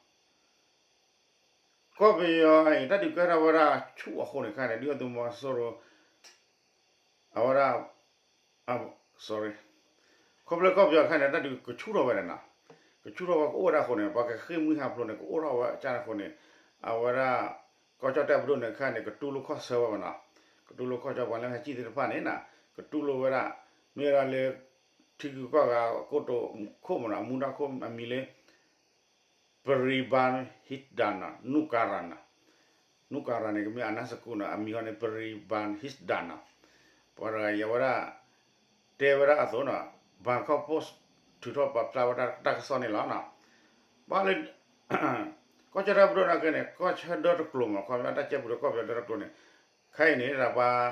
ကီၢ်ပယီၤအံၤ တၢ်ဒုးကဲထီၣ်ဝဲဒၣ်ဆူၣ်အဃိန့ၣ်ခါန့ၣ် ဒုၣ်ဒါသုးမီၤစိရိၤ အဝဲဒၣ် sorry ခီဖျိကီၢ်ပယီၤခါန့ၣ် တၢ်ဒုးကဆူၣ်ထီၣ်ဝဲဒၣ်နီၤ, ကဆူၣ်ထီၣ်ဝဲကအိၣ်ဝဲဒၣ်အဃိန့ၣ် ပှၤကဃ့ၢ်မှံဟးဖျိးန့ၣ် ကအိၣ်ထီၣ်ဝဲကန့ၣ်အဃိန့ၣ် အဝဲဒၣ် ကီၢ်ကၠီၣ်တဲၣ်အပဒိၣ်န့ၣ်ခါန့ၣ် ကတူၢ်လိာ်ခီၣ်ဆၢဝဲမ့ၢ်နီၤ, ကတူၢ်လိာ်ခီၣ်ဆၢပှၤလၢဟဲစံၣ်သ့ၣ်တဖၣ်န့ၣ်နီၤ ကတူၢ်လိာ်ဝဲဒၣ် မ့ၢ်ဝဲဒၣ်လၢ ထံဂုၤကီၢ်ဂၤကိတိာ်ခိၣ်မ့ၢ်နီၤ အမူဒါခိၣ်အမံၤလၢ Pariban Hisdana Nusantara နီၤ, Nusantara န့ၣ် ကမ့ၢ်အနၢ်စကူနီၤ အမံၤဃီန့ၣ် Pariban Hisdana နီၤ, ပှၤတဂၤအံၤအဝဲဒၣ် တဲဝဲဒၣ်အသိးနီၤ Bangkok Post ထုးထီၣ်ပာ်ဖျါဝဲဒၣ်တၢ်ကစီၣ်န့ၣ်လီၤနီၤ, ဘၣ်လၢ ကီၢ်ကၠီၣ်တဲၣ်ပဒိၣ်န့ၣ်က့န့ၣ် ကီၢ်ဆၢဒၢတကျိၤမ့ၢ် ခီဖျိတၢ်ကဲပူၤဒီးကီၢ်ပယီၤဒၢတကျိၤန့ၣ် ခဲအံၤန့ၣ် ဒၣ်ပှၤ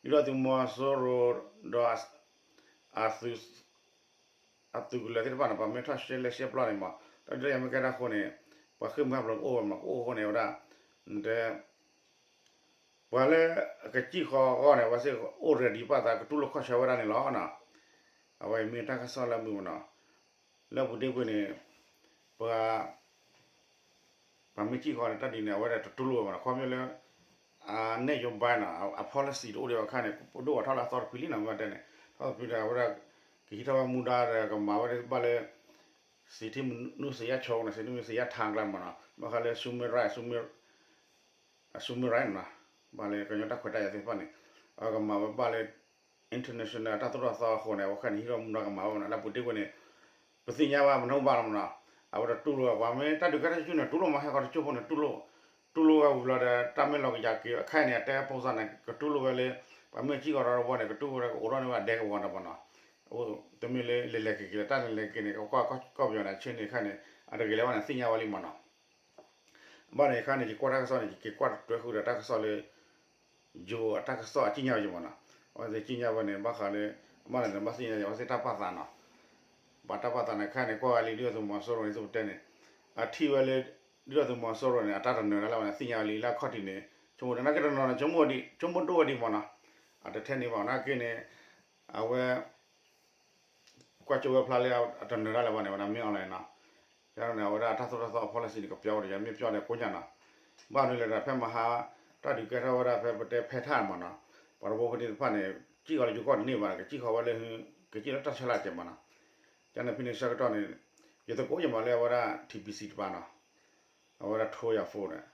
ဒုၣ်ဒါသုးမီၤစိရိၤဒီး အသုး အသုးကလၢၤသ့ၣ်တဖၣ်န့ၣ် ပှၤမ့ၢ်ထီၣ်ရှဲလဲရှဲပျီန့ၣ်မ့ၢ် တၢ်ဒုးတၢ်ယၤမ့ၢ်ကဲထီၣ်အဃိန့ၣ် ပှၤဃ့ၢ်မှံဟးဖျိးကအိၣ်ဝဲမ့ၢ် ကအိၣ်အဃိန့ၣ်ဝဲဒၣ် တဲ ပှၤလၢအကစံၣ်ဃီအဂီၢ်န့ၣ် အဝဲသ့ၣ်အိၣ် ready ဘၣ်သး ကတူၢ်လိာ်ခီၣ်ဆၢဝဲဒၣ်န့ၣ်လီၤနီၤ, အဝဲအံၤမ့ၢ်တၢ်ကစီၣ်လၢအမုာ်မ့ၢ်နီၤ, လၢအပူၤဒ့ကွ့ၢ်န့ၣ် ပှၤ ပှၤမ့ၢ်စံၣ်ဃီန့ၣ် တၢ်ဒ်န့ၣ် အဝဲဒၣ်တတူၢ်လိာ်ဝဲမ့ၢ်နီၤ, ခီဖျိလၢ အ နၢ်ယိၤဘါနီၤ အ policy တအိၣ်ဒံးဘၣ်အခါန့ၣ် ပဒိၣ်ဝဲထီၣ်လၢအသီတဖုလံနီၤ မ့ၢ်တဲန့ၣ် ထီၣ်တဖုဒီး အဝဲဒၣ် ကဟံးထီၣ်ဝဲမူဒါဒီး ကမၤဝဲဒၣ်ဘၣ်လၢ စံးထံမနုၤစံးယါဆိနီၤ စံးထံမနုၤစံးယါထါကျါမ့ၢ်နီၤ ဘၣ်ဃးလၢ human right နီၤ ဘၣ်လၢ ကညီတၢ်ခွဲးတၢ်ယာ်သ့ၣ်တဖၣ်န့ၣ် အကမၤဝဲဘၣ်လၢ international တၢ်သိၣ်တၢ်သီအဃိန့ၣ် အဝဲခါန့ၣ် ဟံးထီၣ်မူဒါကမၤဝဲမ့ၢ်နီၤ လၢပူၤတ့ၢ်ကွ့ၢ်န့ၣ် ပသ့ၣ်ညါဘၣ်မနုၤဘၣ်လီၤမ့ၢ်နီၤ အဝဲတတူၢ်လိာ် ပှၤမ့ၢ်တၢ်ဒုးကဲထီၣ်ဆူၣ်န့ၣ် တူၢ်လိာ်မး ဟဲဃီတကၠိၢ်ဖိန့ၣ် တူၢ်လိာ် တူၢ်လိာ်ဝဲဝံၤလီၤဒီး တၢ်မ့ၢ်လီၤကယၤက့ၤ အခါအံၤန့ၣ် အတဲဖိစၢ်န့ၣ် ကတူၢ်လိာ်ဝဲလၢ ပှၤမ့ၢ်စံၣ်ဃီဒီးဝဲန့ၣ် ကတူၢ်လိာ်ဝဲဒၣ်ကအိးထီၣ်န့ၢ်ဝဲဒၣ်ဒဲကဝီၤဒီးမ့ၢ်နီၤ တမ့ၢ်လၢလဲၤလဲၤက့ၤက့ၤလၢတၢ်လဲၤလဲၤက့ၤန့ၣ် ကကွၢ်ကီၢ်ပယီၤန့ၣ် အဆ့န့ၣ်အခါန့ၣ် အတဂ့ၤလၢၤဘၣ်န့ၣ် သ့ၣ်ညါဝဲလံမ့ၢ်နီၤ ဘၣ်န့ၣ်အခါန့ၣ် ယကွၢ်တၢ်ကစီၣ်န့ၣ် ယက့ၤကွၢ်တတွဲဃုာ်ဒီးတၢ်ကစီၣ်လၢ ယိၤအတၢ်ကစီၣ်အစံၣ်ညါဝဲယမ့ၢ်နီၤ အဝဲသ့ၣ်စံၣ်ညါဝဲန့ၣ် ဘၣ်ဃးလၢ အဘၣ်န့ၣ် ဘၣ်သ့ၣ်ညါယၤ အဝဲသ့ၣ်တၢ်ပာ်သးနီၤ ဘၣ်တၢ်ပာ်သးန့ၣ် ခဲအံၤန့ၣ် ကွၢ်ဝဲလံ ဒုၣ်ဒါသုးမီၤစိရိၤန့ၣ် သုပတဲန့ၣ် အထံၣ်ဝဲလၢ ဒုၣ်ဒါသုးမီၤစိရိၤန့ၣ် အတၢ်တနၢၤဒၣ်လဲာ်ဝဲန့ၣ် သ့ၣ်ညါဝဲလံ လၢအခီၣ်ထံးန့ၣ် ဆိကမိၣ်တနာ်က့တနီၤန့ၣ် ဆိကမိၣ်ဒိၣ်ဝဲဒံးမ့ၢ်နီၤ အတထဲန့ၣ်ဘၣ်နာ်က့န့ၣ် အဝဲ ကွၢ်ကၠိဝဲဖျါလၢအတနၢၤတၢ်လၢၤဘၣ်န့ၣ် ဝဲဒၣ်မ့ၢ်အီၤလဲၣ်နီၤ. ယန့ၣ် အဝဲဒၣ်တၢ်သိၣ်တၢ်သီအ policy န့ၣ် ကပျီဝဲဒီး ယမ့ၢ်ပျီဒီးကိညၣ်နီၤ. ဘၣ်မနုၤလဲၣ်ဒီး ဖဲမဟါ တၢ်ဒုးကဲထီၣ်ဝဲဒၣ်ဖဲပတဲဖဲထၣ်မးနီၤ, ပှၤတဘိဖိသ့ၣ်တဖၣ်န့ၣ် ကံၣ်ဃီလၢယိၤကီၢ်တန့ၢ်ဘၣ်, ကစံၣ်ဃီဝဲလၢ ကစံၣ်လၢတၢ်ဆၢလၢ်ကဲမးနီၤ. ယန့ၣ်ဖဲန့ၣ်ဆၢကတီၢ်န့ၣ် ယသကိးယမၤလၢအဝဲဒၣ် T B C တပၤနီၤ, အဝဲဒၣ်ထိယၤဖိန့ၣ်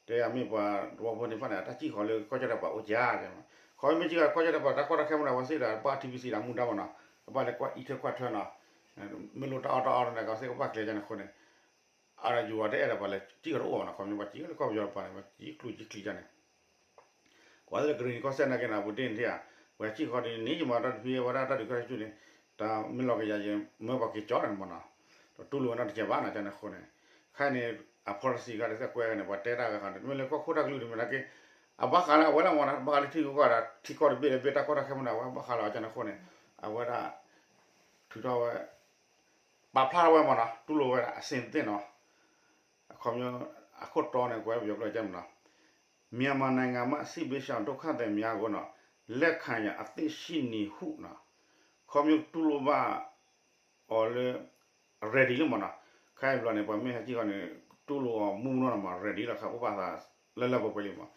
တဲယၤမ့ၢ်ပှၤတဘိဖိသ့ၣ်တဖၣ်န့ၣ် အတၢ်ကံၣ်ဃီလၢကီၢ်ကၠီၣ်တဲၣ်ပှၤအိၣ်ကဲ, ခီမ့ၢ်ကံၣ်ဃီကီၢ်ကၠီၣ်တဲၣ်ပှၤ တၢ်ကီတၢ်ခဲမနုၤ အဝဲသ့ၣ်ဒီး ဘၣ် T B C ဒီးမူဒါမးနီၤ, ကဘၣ်လဲၤကွၢ်အံးထွဲကွၢ်ထွဲနီၤ, မ့ၢ်လိၣ်တၢ်အီၣ်တၢ်အီန့ၣ် ကသ့ၣ်ကဘၣ်ကျဲၤကန့ၣ်အဃိန့ၣ် အယိၤတအဲၣ်ဒိးပှၤလဲၤကံၣ်ဃီတအိၣ်ဘၣ်နီၤ, ခီမ့ၢ်ပှၤကံၣ်ဃီလၢကီၢ်ပယီၤတပၤန့ၣ် ပှၤကံၣ်ကျူကံၣ်ကျံကန့ၣ် ကွၢ်လၢကရံၣ်နံၤကီၢ်စဲၣ်နာ်က့နီၤ ပူၤတ့ၢ်န့ၣ်ဧါ, ပှၤကံၣ်ဃီဒ်န့ၣ် ယမၤတၢ်တဖုအဝဲဒၣ်တၢ်ဒုးကဲထီၣ်ဆူန့ၣ်, တၢ်မ့ၢ်လီၤကယၤယမၢပှၤက့ၤကၠီန့ၣ်မးနီၤ, တတူၢ်လိာ်ဝဲနီတစဲးဘၣ်နီၤ ကန့ၣ်အဃိန့ၣ်, ခဲအံၤန့ၣ် အ policy ဂၤတစဲးကွဲးဂၤန့ၣ် ပှၤတဲတၢ်ဂၤဃီန့ၣ် တမ့ၢ်လၢကီၢ်ခိၣ်တၢ်ကလုၢ်တမ့ၢ်နာ်က့, အဘၣ်ဃးလၢအဝဲလၢမးနီၤ ဘၣ်ဃးလၢထံဂုၤကီၢ်ဂၤဒီး ထံကီၢ်တဘ့ၣ်လၢဘ့ၣ်တၢ်ကီတၢ်ခဲမနုၤ အဝဲဘၣ်ဃးလီၤကန့ၣ်အဃိန့ၣ်, အဝဲဒၣ် ထုးထီၣ်ဝဲ ပာ်ဖျါထီၣ်ဝဲမးနီၤ တူၢ်လိာ်ဝဲဒၣ်အဆင်သင့်နီၤ, အခီပညီ အခိၣ်တီန့ၣ် ကွဲးပယီၤကျိာ်ကဲမးနီၤ, မြန်မာနိုင်ငံမှ စစ်ဘေးရှောင်ဒုက္ခသည်များကို လက်ခံရန် အသင့်ရှိနေဟုနီၤ, ခီပညီတူၢ်လိာ်ဘၣ်အီၤလၢ ready လံမးနီၤ, ခဲအံၤဘျီန့ၣ် ပှၤမ့ၢ်ဟဲကံၣ်ဃီန့ၣ် တူၢ်လိာ်အီၤမူမူနီၤနီၤမး ready လီၤ ခးအိၣ်ဘၣ်သးလၢလၢပှဲၤပှဲၤလံမး,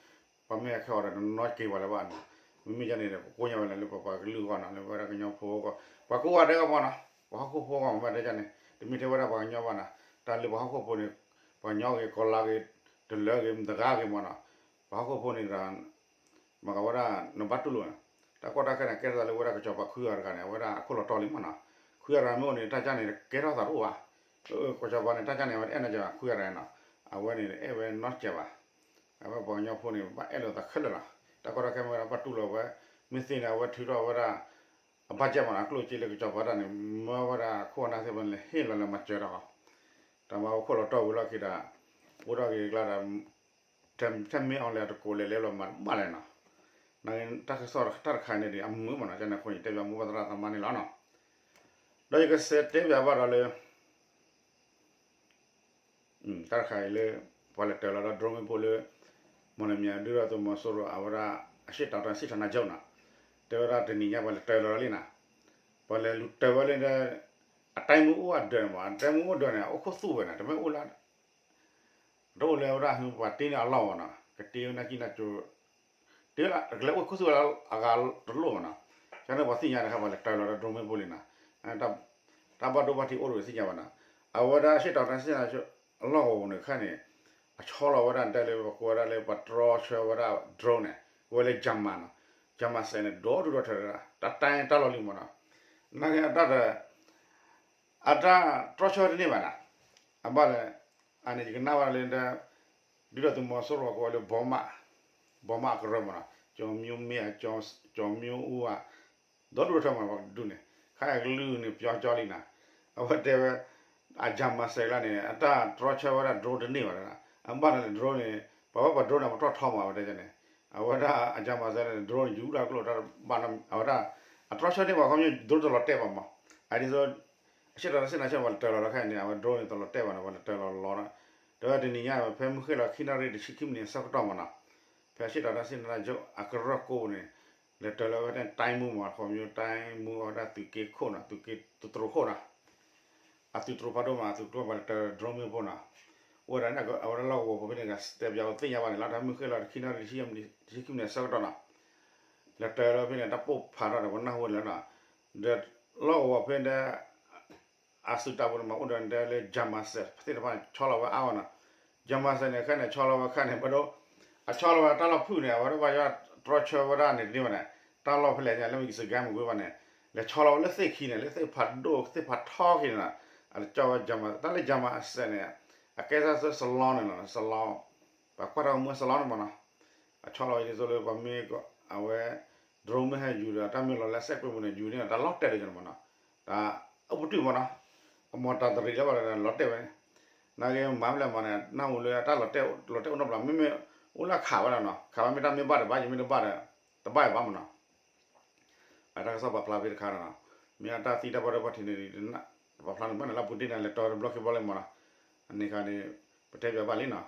ပှၤမ့ၢ်ဟဲက့ၤဃီဒီး တနီၤက့ၤဝဲလၢၤဘၣ်နီၤ, မ့မ့ၢ်ယန့ၣ်ဒီး ကကိညါဝဲလၢပပှၤကလုာ်အဂီၢ်နီၤ လၢပဝဲဒၣ်ကညီဖိအဂီၢ်, ပှၤကိးဂၤဒဲးအဂီၢ်မးနီၤ, ပှၤဟီၣ်ခိၣ်ဖိအဂီၢ်မး ဘၣ်တဲယန့ၣ် တမ့ၢ်ထဲဝဲဒၣ်ပှၤကညီဘၣ်နီၤ, တၢ်လၢပှၤဟီၣ်ခိၣ်ဖိန့ၣ် ပှၤကညီဂ့ၤ ကီၤလါဂ့ၤ တလၢဂ့ၤ မတဂၤဂ့ၤမးနီၤ, ပှၤဟီၣ်ခိၣ်ဖိန့ၣ်ဒီး မ့ၢ်ကဝဲဒၣ် နဘၣ်တူၢ်လိာ်န့ၣ်, တၢ်ကီတၢ်ခဲန့ၣ် ကဲထီၣ်သးလၢဝဲဒၣ်ကစီၤပၤခွံဂၤတဂၤန့ၣ် အဝဲဒၣ်အခိၣ်လီၤတီၢ်လံမးနီၤ, ခွံဂၤတဂၤမ့ၢ်အိၣ်န့ၣ် တၢ်ကၢ်န့ၣ် ကဲထီၣ်သးတအိၣ်ဘၣ်, ကစီၤပၤန့ၣ် တၢ်ကၢ်န့ၣ် အဝဲတအဲၣ်နီၤကစီၤပၤခွံဂၤတဂၤနီၤ, အဝဲန့ၣ် အဲၣ်ဝဲနီတစဲးဘၣ်, အဝဲပှၤကညီဖိန့ၣ် ဘၣ်အဲၣ်လိာ်သးခဲလၢာ်လီၤ, တၢ်ကီတၢ်ခဲမ့ၢ်ဝဲဒၣ်ဘၣ်တူၢ်လိာ်ဝဲ, မ့ၢ်သ့န့ၣ် အဝဲထုးထီၣ်ဝဲဒၣ် အဘၣ်ကဲမးနီၤ အကျိၣ်စ့လၢကစီၤပၤတၢ်န့ၣ် မၢဝဲဒၣ်ခိၣ်အနၢ်သ့ၣ်တဖၣ်န့ၣ် လဲၤဟ့ၣ်လီၤလၢမၤစၢၤတၢ်ဃီ, တၢ်မၤဝဲခိၣ်လီၤတီၢ်ဝံၤလီၢ်ခံဒီး အိၣ်ထီၣ်က့ၤကျါဒီး ထဲမ့ၢ်အီၤလဲၣ်တကိးလဲၤလဲၤလီၤမၤတဘၣ်လဲၣ်နီၤ, နာ်က့တၢ်ကစီၣ်တၢ်တခါန့ၣ်ဒီး အမုာ်မးနီၤ ကန့ၣ်အဃိန့ၣ် တဲဘၣ်မိၢ်ပၢ်သရၣ်သမါန့ၣ်လီၤနီၤ, ဒီးယကစံးတဲဘၣ်ဘၣ်ဒီးလၢ တၢ်တခါအံၤလၢ ပှၤလဲၤတၢၤလီၤဒီး drone မ့ၣ်ပိၢ်လၢ မော်လမြိုင် ဒုရဲၣ်သုးမီၤစိရိၤ အဝဲဒၣ် အရှေ့တောင်တိုင်းစစ်ဌာနချုပ်နီၤ, တဲဝဲဒၣ်တနံၤညါပှၤလဲၤတၢၤလီၤလံနီၤ, ပှၤလဲၤလူၤတၢၤဝဲလၢ အတိုင်းမှူးအိၣ်အဒၢးန့ၣ်မး အတိုင်းမှူးအိၣ်ဒၢးန့ၣ် အိၣ်ခိၣ်သူၣ်ဝဲန့ၣ် တမ့ၢ်အိၣ်လၢ တအိၣ်လၢဝဲဒၣ် ပှၤတ့န့ၢ်အလီၢ်မးနီၤ ကတ့ဝဲနၢ်ကံၣ်နၢ်ကၠိ တ့လၢကလဲၤအိၣ်ခိၣ်သူၣ်ဝဲလၢအဂၤတလိၣ်မးနီၤ, ကန့ၣ်ပှၤသ့ၣ်ညါတခါ ပှၤလဲၤတၢၤလီၤဒီး drone မ့ၣ်ပိၢ်လံနီၤ, တၢ်ဘၣ်ဒိဘၣ်ထံးအိၣ်တဂ့ၤသ့ၣ်ညါဘၣ်နီၤ, အဝဲဒၣ် အရှေ့တောင်တိုင်းစစ်ဌာနချုပ် အလီၢ်ကဝီၤပူၤန့ၣ်ခဲန့ၣ် အဆီလီၤဝဲဒၣ်တဲလၢပကိးဝဲဒၣ်လၢပှၤတြီဆၢဝဲဒၣ် drone န့ၣ် ဝဲလၢ Jammer နီၤ, Jammer စဲးန့ၣ် ဒီဒူၣ်ဒီထၢ တၢ်တၢ်လီၢ်လံမးနီၤ, နာ်က့အတၢ်တ အတၢ်တြီဆၢတန့ၢ်ဘၣ်နီၤ, အဘၣ်လဲၣ်, အန့ၣ်ယကနၣ်ဝဲဒၣ်လၢ ဒုရဲၣ်သုးမီၤစိရိၤကိးဝဲလၢ ဘီမး, ဘီမးအကရၢမးနီၤ, ကၠီၤမၠိမ့ၢ်ဧါ, ကၠီၤမၠိအူဧါ, ဒီဒူၣ်ဒီထၢမးနီၤ ပှၤကဒုးန့ၣ် ခဲအကလုၢ်န့ၣ် ပျီကၠီလံနီၤ, အဝဲတဲဝဲ အ Jammer စဲးကျါန့ၣ် အတၢ်တြီဆၢဝဲဒၣ် drone တန့ၢ်ဘၣ်နီၤ, အဘၣ်န့ၣ်လၢ drone န့ၣ် ပှၤဝဲပှၤ drone န့ၣ် ပတီၢ်ထီမး အဝဲတဲန့ၣ်, အဝဲဒၣ်အ Jammer စဲးန့ၣ် drone န့ၣ် ယူၤလၢကျိၣ်တၢ်ဘၣ်နီၤ အဝဲဒၣ် အတြီဆၢန့ၢ်ပှၤခီပညီ drone တလီၤတဲာ်ဘၣ်မး, အဒ်သိး အရှေ့တောင်တိုင်းစစ်ဌာနချုပ် ပှၤလဲၤတၢၤလီၤဒီးခဲအံၤန့ၣ် အဝဲ drone န့ၣ် တလီၤတဲာ်ဘၣ်နီၤ ပှၤလဲၤတၢၤလီၤလီၤဒီး, တဲဝဲတနံၤညါ ဖဲမုၢ်ဃ့ၢ်လီၤခံနၣ်ရံၣ်တဆံခံမံးနံးအဆၢကတီၢ်မးနီၤ, ဖဲ အရှေ့တောင်တိုင်းစစ်ဌာနချုပ် အကရၢခိၣ်န့ၣ် လဲၤတၢၤလီၤဝဲဒၣ် တိုင်းမှူးမး ခီပညီ တိုင်းမှူး အဝဲဒၣ်သုးက့ခိၣ်နီၤ သုးက့သုးတြိၤခိၣ်နီၤ အသုးတြိၤဖးဒိၣ်မး အသုးတြိၤပှၤလဲၤတၢၤ drone မ့ၣ်ပိၢ်နီၤ, အိၣ်ဝဲဒၣ်န့ၣ် အဝဲဒၣ်လီၢ်ကဝီၤပူၤဖဲန့ၣ် ကတဲပၠးဝဲသ့ၣ်ညါဘၣ်န့ၣ် လၢတၢ်မုၢ်ဃ့ၢ်လီၤခံနၣ်ရံၣ်တဆံခံမံးနံးအဆၢကတီၢ်နီၤ လဲၤတၢၤလီၤဖဲန့ၣ် တၢ်ပိၢ်ဖးထီၣ်ဒီး ပနၢ်ဟူလၢနီၤ, ဒီးလီၢ်ကဝီၤဖဲန့ၣ် အသုးတၢ်ပူၤန့ၣ်မး အိၣ်ဒီးတဲလၢ Jammer စဲး သ့ၣ်တဖၣ်န့ၣ် ဆီလီၤဝဲအါဂီၢ်နီၤ, Jammer စဲးန့ၣ် ခဲန့ၣ် ဆီလီၤဝဲခဲန့ၣ် ဘၣ်ဒိ အဆီလီၤဝဲတၢ်လီၢ်ဖုၣ်န့ၣ် အဝဲဒၣ်ဘၣ်ယွၤတြီဆၢဝဲဒၣ်န့ၣ်တန့ၢ်ဘၣ်န့ၣ်, တၢ်လီၢ်ဖဲလဲၣ်ညါလၢမ့ၢ်ကစၢ်ကါမ့ၢ်ကွ့ဘၣ်န့ၣ်, လဲၤဆီလီၤဝဲလၢသ့ၣ်ခံန့ၣ် လၢသ့ၣ်ဖးဒိၣ်သ့ၣ်ဖးထီခံန့ၣ်နီၤ, အတကၠီဝဲ Jammer တၢ်လၢ Jammer စဲးန့ၣ် အကဲသးစၢ salon န့ၣ်လီၤ, salon ပှၤကွၢ်တၢ်မူ salon န့ၣ်မးနီၤ, အဆီလီၤဝဲဒ်သိးလၢပှၤမ့ၢ်အဝဲ drone မ့ၢ်ဟဲယူၤဒီး တၢ်မ့ၢ်လီၤလၢအစဲးကွံာ်ပူၤန့ၣ် ယူၤန့ၢ်တၢ်လီၤတဲာ်လၢယန့ၣ်မးနီၤ, တၢ်အိၣ်ပတုာ်မးနီၤ, အမီၤတၢ်တရံးလၢဘၣ်ဒီးလီၤတဲာ်ဝဲန့ၣ်, နာ်က့မၤဖဲလဲၣ်မးန့ၣ် နၢ်ဟူလၢတၢ်လီၤတဲာ်လီၤတဲာ်အိၣ်နီတဘျီ မ့မ့ၢ်အိၣ်လၢခးဝဲဒၣ်နီၤ, ခးဝဲမ့ၢ်တၢ်မ့ၢ်ဘၣ်ဒီးဘၣ် ယမ့ၢ်တဘၣ်ဒီး တဘၣ်ဘၣ်မးနီၤ အတၢ်ကစီၣ်ပာ်ဖျါဖဲတခါနီၤ, မ့ၢ်အတၢ်သံတၢ်ဘၣ်ဒိဘၣ်ထံးန့ၣ် ပာ်ဖျါန့ၣ်ဘၣ်န့ၣ် လၢပူၤတ့ၢ်န့ၣ် လဲၤတီတဘျီခံဘျီလံမးနီၤ, အန့ၣ်ခါန့ၣ် ပတဲပၠးဘၣ်လံနီၤ,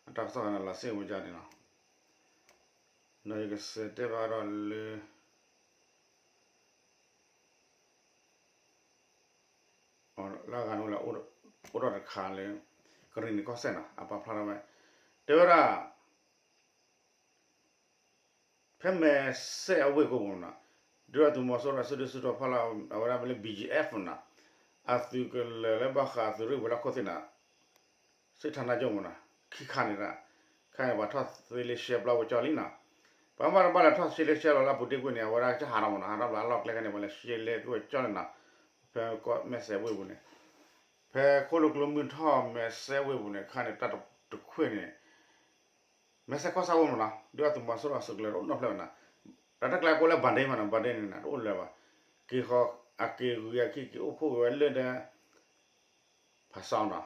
အတၢ်ကစီၣ်ခါန့ၣ် လီၤစ့ၣ်ဝဲဒၣ်န့ၣ်နီၤ, ဒီးယကစံးတဲဘၣ်ဒီးလၢ လၢ လၢအဂၤန့ၣ်လၢ အိၣ်ဒီးတခါလၢ ကရံၣ်နံၤကီၢ်စဲၣ်နီၤ အပာ်ဖျါထီၣ်ဝဲ တဲဝဲဒၣ် ဖဲမဲာ်စဲအဝ့ၢ်ကိးပူၤနီၤ, ဒုၣ်ဒါသုးမီၤစိရိၤအစုဒုၣ်စုတီၤဖီလာ် အဝဲဒၣ်မ့ၢ်လၢ ဘီၣ်ကၠီၣ်အ့ၣ်ဖၣ်နီၤ, အသုးကလၢၤလၢဘၣ်ဃးအသုးရ့ၣ်ဝဲၤလီၢ်ခိၣ်သ့ၣ်နီၤ, စ့ၣ်ထါနါကၠိၣ်မနီၤ, ခံခါန့ၣ်ဒၣ်, ခါန့ၣ် ပှၤထီၣ်သ့လၢရှဲဘျီဝဲကၠီလံနီၤ, ပှၤမ့ၢ်တဘၣ်လဲၤထီၣ်သ့လၢရှဲလီၤလၢအပူၤတ့ၢ်ကွံာ်န့ၣ် အဝဲဒၣ်ကဟးထီၣ်မနီၤ, ဟးထီၣ်ဘျီအလီၢ်ကျဲခဲန့ၣ် ပှၤလဲၤရှဲလဲၤကွံာ်ဝဲကၠီန့ၣ်နီၤ, ဖဲကီၢ်မဲာ်စဲဝ့ၢ်ပူၤန့ၣ်, ဖဲခိၣ်လိာ်ကျိမုၢ်ထီၣ်မဲာ်စဲဝ့ၢ်ပူၤန့ၣ် ခါန့ၣ် တၢ်တခွဲးန့ၣ် မဲာ်စဲကီၢ်ဆၣ်ဝ့ၢ်မနီၤ, ဒုၣ်ဒါသုးမီၤစိရိၤအသုးကလၢၤအိၣ်နီၢ်ဖျၢၣ်ဝဲနီၤ, ဒီးတၢ်ကျဲကိးလၢ ဘၣ်ဒ့မနီၤ, ဘၣ်ဒ့န့ၣ် တအိၣ်လၢၤဘၣ်, က့ၤဃီ အက့ၤဂုၤအခံ က့ၤအိၣ်ဖှိၣ်က့ၤဝဲလၢဒီး ဖးကၠီနီၤ,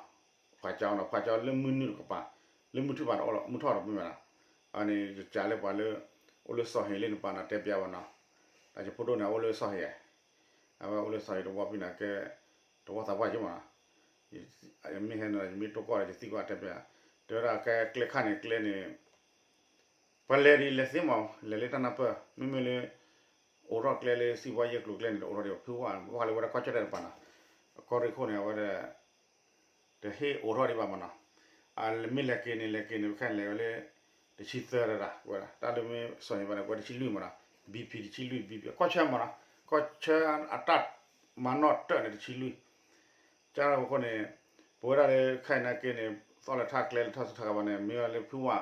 ဖးကၠီနီၤ, ဖးကၠီလၢမုၢ်နုာ်တကပၤ, လၢမုၢ်ထူၣ်ဘၣ်တအိၣ်လီၤ, မုၢ်ထီၣ်တမ့ၢ်ဘၣ်နီၤ, အန့ၣ် ယကးလၢပှၤလၢ အိၣ်လၢစီၤဟ့ၤလၢနပၤနီၤ တဲပျးဘၣ်နီၤ, တၢ်ယဖိဒိၣ်န့ၣ် အအိၣ်လၢစီၤဟ့ၤ အဝဲအိၣ်လၢစီၤဟ့ၤတဝီဖဲန့ၣ်ကဲ တဝီသးပှၢ်က့မနီၤ, ယမ့ၢ်ဟဲန့ၣ် ယမ့ၢ်တိၢ်ကီၢ်ဒီး ယသံကွၢ်တဲပျး, တဲဝဲဒၣ်ကဲကျဲခါန့ၣ်ကျဲန့ၣ် ပှၤလဲၤဒ်လဲၤသ့မး လဲၤလၢတၢ်နၢ်ပၢၢ် မ့မ့ၢ်လၢ အိးထီၣ်ကျဲလၢစံးဘီယဲၢ်ကျိၤကျဲန့ၣ် အိးထီၣ်ဒံးဘၣ် ဖုဝါ ဘၣ်ဃးလၢဝဲဒၣ်ကီၢ်ကၠီၣ်တဲၣ်တပၤနီၤ, ကီၢ်ရ့ၣ်ခိၣ်န့ၣ် အဝဲဒၣ် တဟ့ၣ်အိးထီၣ်ဒံးဘၣ်မနီၤ, အမ့ၢ်လဲၤက့ၤန့ၣ် လဲၤက့ၤန့ၣ် ခဲအံၤလဲၤဝဲလၢ တဆံသၢတဒၣ် ဝဲဒၣ် တၢ်လၢမ့ၢ်စီၤဟ့ၤဘၣ်န့ၣ် ကွဲးတဆံလွံၢ်မနီၤ, ဘံၣ်ဖံးတဆံလွံၢ် ဘံၣ်ဖံး ကီၢ်ဆၢမနီၤ, ကီၢ်ဆၢအတၢ်မၤနီၣ်တၢၣ်န့ၣ် တဆံလွံၢ် ကၢ်လၢအဃိန့ၣ် ပဝဲဒၣ်လၢခဲအံၤနာ်က့န့ၣ် သီၣ်လဲၤထၢၣ်ကျဲလဲၤထီၣ်ဆူထၢၣ်ကဘၣ်န့ၣ် မ့ၢ်ဝဲလၢဖုဝါ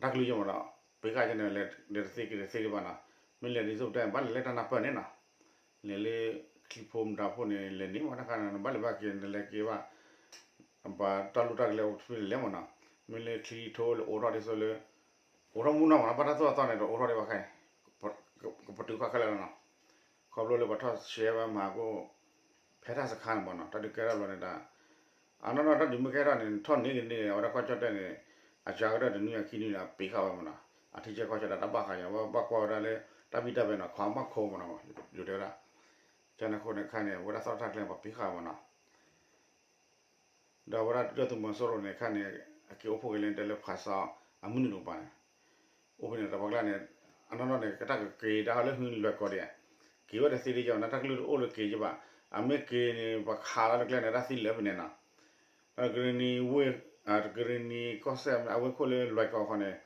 တၢ်ကလုၢ်ယဲၢ်မနီၤ, ပ့ၤဃာ်ကဲန့ၣ် လဲၤတသ့က့ၤတသ့ဒံးဘၣ်နီၤ, မ့ၢ်လဲၤဒ်သိးပတဲ ဘၣ်လဲၤလၢတၢ်နၢ်ပၢၢ်န့ၣ်နီၤ, လဲၤလၢချံဖိမတၤဖိန့ၣ် လဲၤန့ၢ်မနီၤ တခါန့ၣ် နဘၣ်လဲၤဘၣ်က့ၤ နလဲၤက့ၤဘၣ် ဘၣ်တၢ်လိၣ်တၢ်ကလဲၤအိၣ်တဖုလဲၤလဲၤမနီၤ, မ့ၢ်လၢချံထိလၢအိးထီၣ်ဒ်သိးလၢ အိးထီၣ်မူနီၢ်မနီၤ ဘၣ်တၢ်သိၣ်တၢ်သီန့ၣ်ဒီးအိးထီၣ်ဒံးဘၣ်ခဲအံၤ ကပတုာ်ကွၢ်ခဲလၢာ်လီၤနီၤ, ခီဖျိလၢပှၤထီၣ်ရှဲဝဲမၤကိၣ် ဖဲတၢ်စခါန့ၣ်မနီၤ တၢ်ဒုးကဲထီၣ်ဘျီန့ၣ်ဒၣ် အနီၢ်နီၢ်တၢ်ဒုးမ့ၢ်ကဲထီၣ်န့ၣ် ထီၣ်န့ၢ်က့ၤန့ၢ်က့ၤ အဝဲဒၣ်ကီၢ်ကၠီၣ်တဲၣ်န့ၣ် အစှၤကတၢၢ်တနွံအခံနွံန့ၣ် အပ့ၤဃာ်ဝဲမနီၤ, အထံဆၢကီၢ်ဆၢဒၣ်တၢ်ဘၣ်ဃးယၤ ဝဲဘၣ်ကွၢ်ဝဲဒၣ်လၢ တၢ်ဘံၣ်တၢ်ဘၢနီၤ ခွါမၢ်ခိမနီၤ ယတဲဝဲဒၣ်, ကန့ၣ်အဃိန့ၣ်ခါန့ၣ် အဝဲဒၣ်သီၣ်တၢ်ကျဲန့ၣ် ပှၤပ့ၤဃာ်ဝဲမနီၤ ဒီးအဝဲဒၣ်ဒုၣ်ဒါသုးမီၤစိရိၤန့ၣ်ခါန့ၣ် အက့ၤအိၣ်ဖှိၣ်က့ၤလၢတဲလၢဖးစီအမုၢ်နုာ်တကပၤန့ၣ်, အိၣ်ဖဲန့ၣ်တပှၤကျါန့ၣ်, အနီၢ်နီၢ်န့ၣ် ကတၢၢ်ကက့ၤတၢ်ဟီလၢဟုလွဲၢ်ကီၢ်ဒံး, က့ၤဝဲတသ့ဒံးကီး နတၢ်ကလုၢ်တအိၣ်လၢက့ၤကဘၣ်, အမ့ၢ်က့ၤန့ၣ် ပှၤခးလီၤလၢကျဲန့ၣ် တၢ်သံလၢပနဲနီၤ, ဒီးကရံၣ်နံၤဝ့ၢ်, ကရံၣ်နံၤကီၢ်စဲၣ်အဝ့ၢ်ခိၣ်လၢလွဲၢ်ကီၢ်ဃီန့ၣ်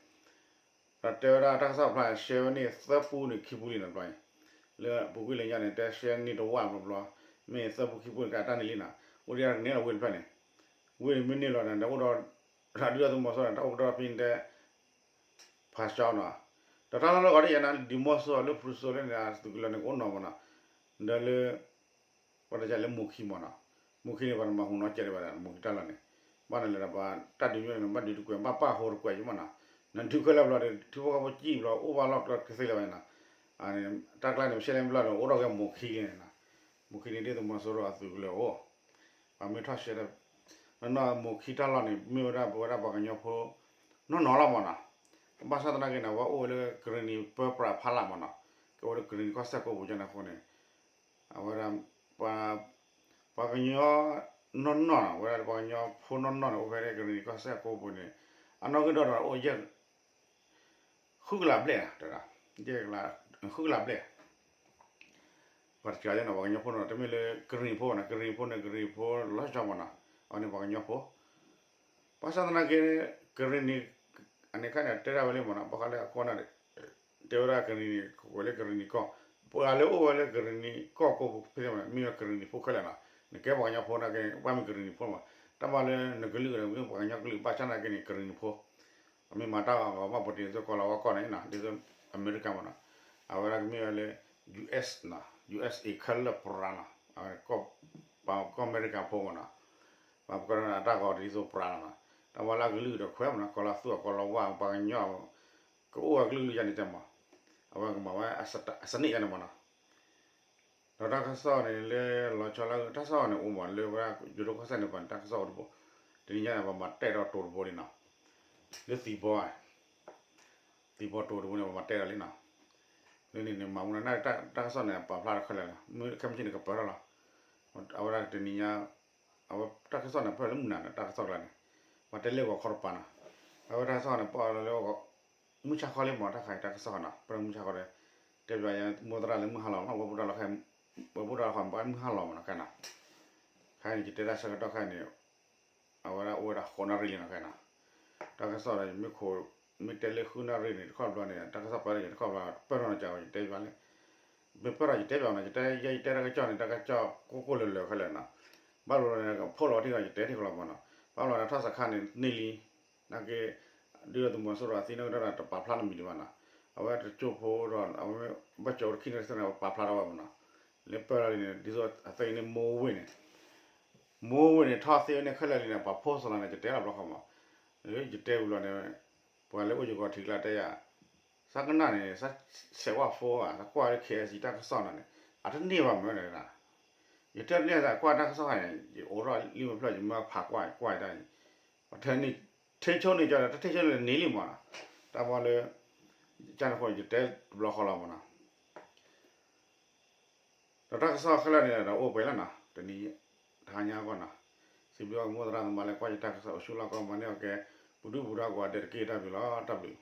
ဒီးတဲဝဲဒၣ်တၢ်ကစီၣ်ဖျါ ရှဲဝဲန့ၢ်သၢပူန့ၣ်ခံပူလံနီၤဘျီအံၤ, လၢပူၤကွံာ်လၢညါန့ၣ် တဲရှဲန့ၢ်တဝၢ်ဘျီဘျီ, မ့ၢ်သၢပူခံပူန့ၣ် ကတၢၢ်န့ၣ်လံနီၤ, အိၣ်ဒံးန့ၢ်လီၤဝ့ၢ်တဖျၢၣ်န့ၣ်, ဝ့ၢ်န့ၣ်မ့ၢ်န့ၢ်လီၤန့ၣ် ဒီးအိၣ်ဒီး, ဒုၣ်ဒါသုးမီၤစိရိၤန့ၣ် တၢ်အိၣ်ကတီၢ်ဖဲန့ၣ်တဲ ဖးကၠီနီၤ, ဒီးတၢ်လီၢ်လၢအဂီၢ်ဒ်ယဲန့ၣ် ဒံၣ်မိၢ်စိၤလၢဖရူစိၤလၢန့ၣ် သုးကလၢၤန့ၣ် ကအိၣ်နီၤမနီၤ, ဒီးလၢ ပှၤတကးလၢမိၢ်ခံမနီၤ, မိၢ်ခံန့ၣ် ပှၤတမၤဟူးနီတစဲးဒံးဘၣ်ဒီး မိၢ်ခံတၢ်လီၢ်န့ၣ်, ဘၣ်နလဲၤဒီးပှၤတၢ်ဒုးမ့ၢ်န့ၣ် ဘၣ်ဒုးတကွဲး ဘၣ်ပာ်ဟူးတကွဲးယမနီၤ, နဒုးခဲလၢာ်ဘျီဒီး ထံဖိကီၢ်ဖိကံၣ်ဘျီ အိၣ်ဘၣ်လီၢ်ကျဲကသ့လၢၤဘၣ်န့ၣ်နီၤ, တၢ်ကျါန့ၣ် ပရှဲလဲၣ်မ့ၢ်ဘျီဒီး အိၣ်ထီၣ်က့ၤမိၢ်ခံန့ၣ်နီၤ, မိၢ်ခံန့ၣ်ဒ်သုးမီၤစိရိၤအသုးကလၢၤအိၣ်, ပှၤမ့ၢ်ထီၣ်ရှဲဒီး နီၢ်နီၢ်မိၢ်ခံတၢ်လီၢ်န့ၣ် မ့ၢ်ဝဲဒၣ်ပဝဲဒၣ်ပှၤကညီဖိ နီၢ်နီၢ်လီၤမနီၤ, ဘၣ်ဆၣ်သနာ်က့န့ၣ် အဝဲအိၣ်ဝဲလၢကရံၣ်နံၤပၢပြးဖးလၢ်မနီၤ, ကအိၣ်လၢကရံၣ်နံၤကီၢ်စဲၣ်ကိးပူၤကန့ၣ်အဃိန့ၣ် အဝဲဒၣ် ပှၤ ပှၤကညီနီၢ်နီၢ်နီၤ, အဝဲဒၣ်ပှၤကညီဖိနီၢ်နီၢ်န့ၣ် အိၣ်ဖဲကရံၣ်နံၤကီၢ်စဲၣ်ကိးပူၤန့ၣ် အနီၢ်ဂံၢ်ဒီဒီးအိၣ်ယဲၢ် ဃုကလးဘျဲၣ်, ဃုကလးဘျဲၣ် ပှၤတကးယဲနီၤ ပှၤကညီဖိနီၤ တမ့ၢ်လၢကရံၣ်ဖိနီၤ ကရံၣ်ဖိန့ၣ် ကရံၣ်ဖိလီၤဆီမနီၤ, အဝဲန့ၣ်ပှၤကညီဖိ ဘၣ်ဆၣ်သနာ်က့ ကရံၣ်နံၤ အန့ၣ်ခါန့ၣ် တဲဒၣ်ဝဲလံမနီၤ ဘၣ်ဃးလၢအခိၣ်နၢ် တဲဝဲဒၣ်ကရံၣ်နံၤ ကွဲးလၢကရံၣ်နံၤကီၢ်, ပှၤလၢအိၣ်ဝဲလၢကရံၣ်နံၤကီၢ်ကိးပူၤဖဲန့ၣ် မ့ၢ်ဝဲကရံၣ်နံၤဖိခဲလၢာ်နီၤ, နကဲပှၤကညီဖိနာ်က့ ဘၣ်မ့ၢ်ကရံၣ်နံၤဖိမး, တၢ်မၤလၢနကလုာ်ဒီး ပှၤကညီကလုာ် ဘၣ်ဆၣ်သနာ်က့န့ၣ် ကရံၣ်နံၤဖိ အမ့ၢ်မၤတၢ်ဂီၤမးပူၤတ့ၢ် ဒ်သိးကီၢ်လီၤဝါကီၢ်န့ၣ်နီၤ ဒ်သိးအမဲရကၤမနီၤ, အဝဲဒၣ်ကမ့ၢ်ဝဲလၢ US နီၤ USA ခဲလၢာ်ပြးနီၤ, ကီၢ်အမဲရကၤဖိမနီၤ, ပှၤပကီၢ်န့ၣ်အတၢ်ဂီၤဒ်သိးပြးလီၤနီၤ, တၢ်မၤလၢအကလုာ်ဒီးခွဲးမနီၤ ကီၢ်လီၤသူၣ်အကီၢ်လီၤဝါ ပှၤကညီ ကအိၣ်အကလုာ်ကလုာ်ယါန့ၣ်တဲမး, အဝဲကမၤဝဲ အစနစ်ယါန့ၣ်မနီၤ ဒီးတၢ်ကစီၣ်န့ၣ်လၢလီၤဆီလၢ တၢ်ကစီၣ်န့ၣ်အိၣ်မးလၢဝဲဒၣ် ယိၤဒိၣ်ကီၢ်စဲၣ်န့ၣ်ပှၤန့ၣ် တၢ်ကစီၣ်အိၣ်တဘိ, တနံၤညါန့ၣ် ပှၤမၤတဲာ်ဒီးတိၤတဘိလံနီၤ, လၢသံဘီ, သံဘီတိၤတဘိန့ၣ် ပှၤမၤတဲာ်ဒီးလံနီၤ, လၢန့ၣ်န့ၣ် မၤမူနၤ တၢ်ကစီၣ်န့ၣ် ပာ်ဖျါတခဲလၢာ်လီၤ, မ့ၢ်ခဲမုၢ်ဆ့ၣ်န့ၣ် ကပၢၤထီၣ်လီၤ, အဝဲဒၣ်တနံၤညါ အဝဲတၢ်ကစီၣ်န့ၣ် ဖဲလၢမုၢ်နၤန့ၣ် တၢ်ကစီၣ်ကျါန့ၣ်, ပှၤတဲလၢဂီၤခီတပၤနီၤ, အဝဲတၢ်ကစီၣ်န့ၣ် ပာ်လၢ မုၢ်ဆါခီလံမး တၢ်ခါအံၤတၢ်ကစီၣ်နီၤ ပၢၢ်မုၢ်ဆါခီဒီး တဲပျးယဲ မိၢ်သရၣ်လၢမုၢ်ဟါလီၤမး ဝဲပူၤတၢ်လီၢ်ခါ ဝဲပူၤတၢ်လီၢ်ခီ ဘၣ်မုၢ်ဟါလီၤမးနီၤ ကဲနီၤ ယတဲတၢ်ဆၢကတီၢ်ခဲအံၤန့ၣ် အဝဲဒၣ်အိၣ်ဝဲဒၣ်ဃိးနၣ်ရံၣ်လံနီၤခဲနီၤ, တၢ်ကစီၣ်ဒီးယမ့ၢ်ခိး မ့ၢ်တဲလၢဃုနၣ်ရံၣ်န့ၣ် တခီဘျီန့ၣ် တၢ်ကစီၣ်ပာ်လၢယတခီဘျီ ပၢၢ်ထီၣ်နီၤ ကယတဲဘၣ်လၢ မ့ၢ်ပၢၢ်ထီၣ်ယတဲဘၣ်နီၤ ယတဲ ယတဲတၢ်ကစီၣ်န့ၣ် တၢ်ကစီၣ်ကိၢ်ကိၢ်လၢၤလၢၤခဲလၢာ်နီၤ, ဘၣ်ဘျီန့ၣ် ဖိလီၤထံၣ်ဒီးယတဲထံၣ်ကလီၤမးနီၤ, ဘၣ်ဘျီန့ၣ် ထီၣ်စခါန့ၣ်န့ၢ်လံ နာ်က့ ဒုၣ်ဒါသုးမီၤစိရိၤအသံနီၣ်ကဒီးတပာ်ဖျါတမံၤဒံးဘၣ်နီၤ, အဝဲတကၠိဖိဒီး အဝဲဘၣ်ကၠိတခံန့ၣ် ပာ်ဖျါထီၣ်ဝဲမးနီၤ, လၢပၢၢ်လီၤလံန့ၣ် ဒ်သိးအသ့န့ၣ် မိၢ်ဝ့ၢ်န့ၣ် မိၢ်ဝ့ၢ်န့ၣ် ထီၣ်သ့န့ၣ်ခဲလၢာ်လံန့ၣ် ပှၤဖိစီလီၤန့ၣ် ယတဲလီၤဘျီဃီမး, ယတဲဝံၤလီၤန့ၣ် ပှၤလၢအိၣ်ယဂီၤထံးကျါတဲယၤ သးကနၣ်န့ၣ် သးဆဲးကွၢ်ဖိဧါ သးကွၢ်လၢ KIC တၢ်ကစီၣ်နီၤန့ၣ် အတန့ၢ်ဘၣ်မးန့ၣ်, ယတဲန့ၢ်သးကွၢ်တၢ်ကစီၣ်န့ၣ် ယအိးထီၣ်လံမဖျၢၣ် ယမၢဖးကွၢ်ကွၢ်တၢ်န့ၣ်, ပှၤထဲန့ၣ် ထ့ဆိန့ၢ်ကဒီး တထ့ဆိန့ၢ်လၢန့ၢ်လံမးနီၤ, တၢ်ဘီလၢ ကန့ၣ်ဃိ ယတဲတဘျီဃီလီၤမးနီၤ ဒီးတၢ်ကစီၣ်ခဲလၢာ်န့ၣ်ဒီးအိၣ်ပှဲၤလီၤနီၤ, တနံၤ တဟါညါအဂီၢ်နီၤ, စံးဘျုးအီၤကမိၣ်သရၣ်သမါလၢကွၢ်ယတၢ်ကစီၣ်အိၣ်ဆူၣ်လီၢ်ကီၢ်မၤန့ၢ်အီၤကဲ ပူၤဒုၣ်ပူၤဒါကိးဂၤဒဲးတက့ၢ် တၢ်ဘျုးလီၤ တၢ်ဘျုး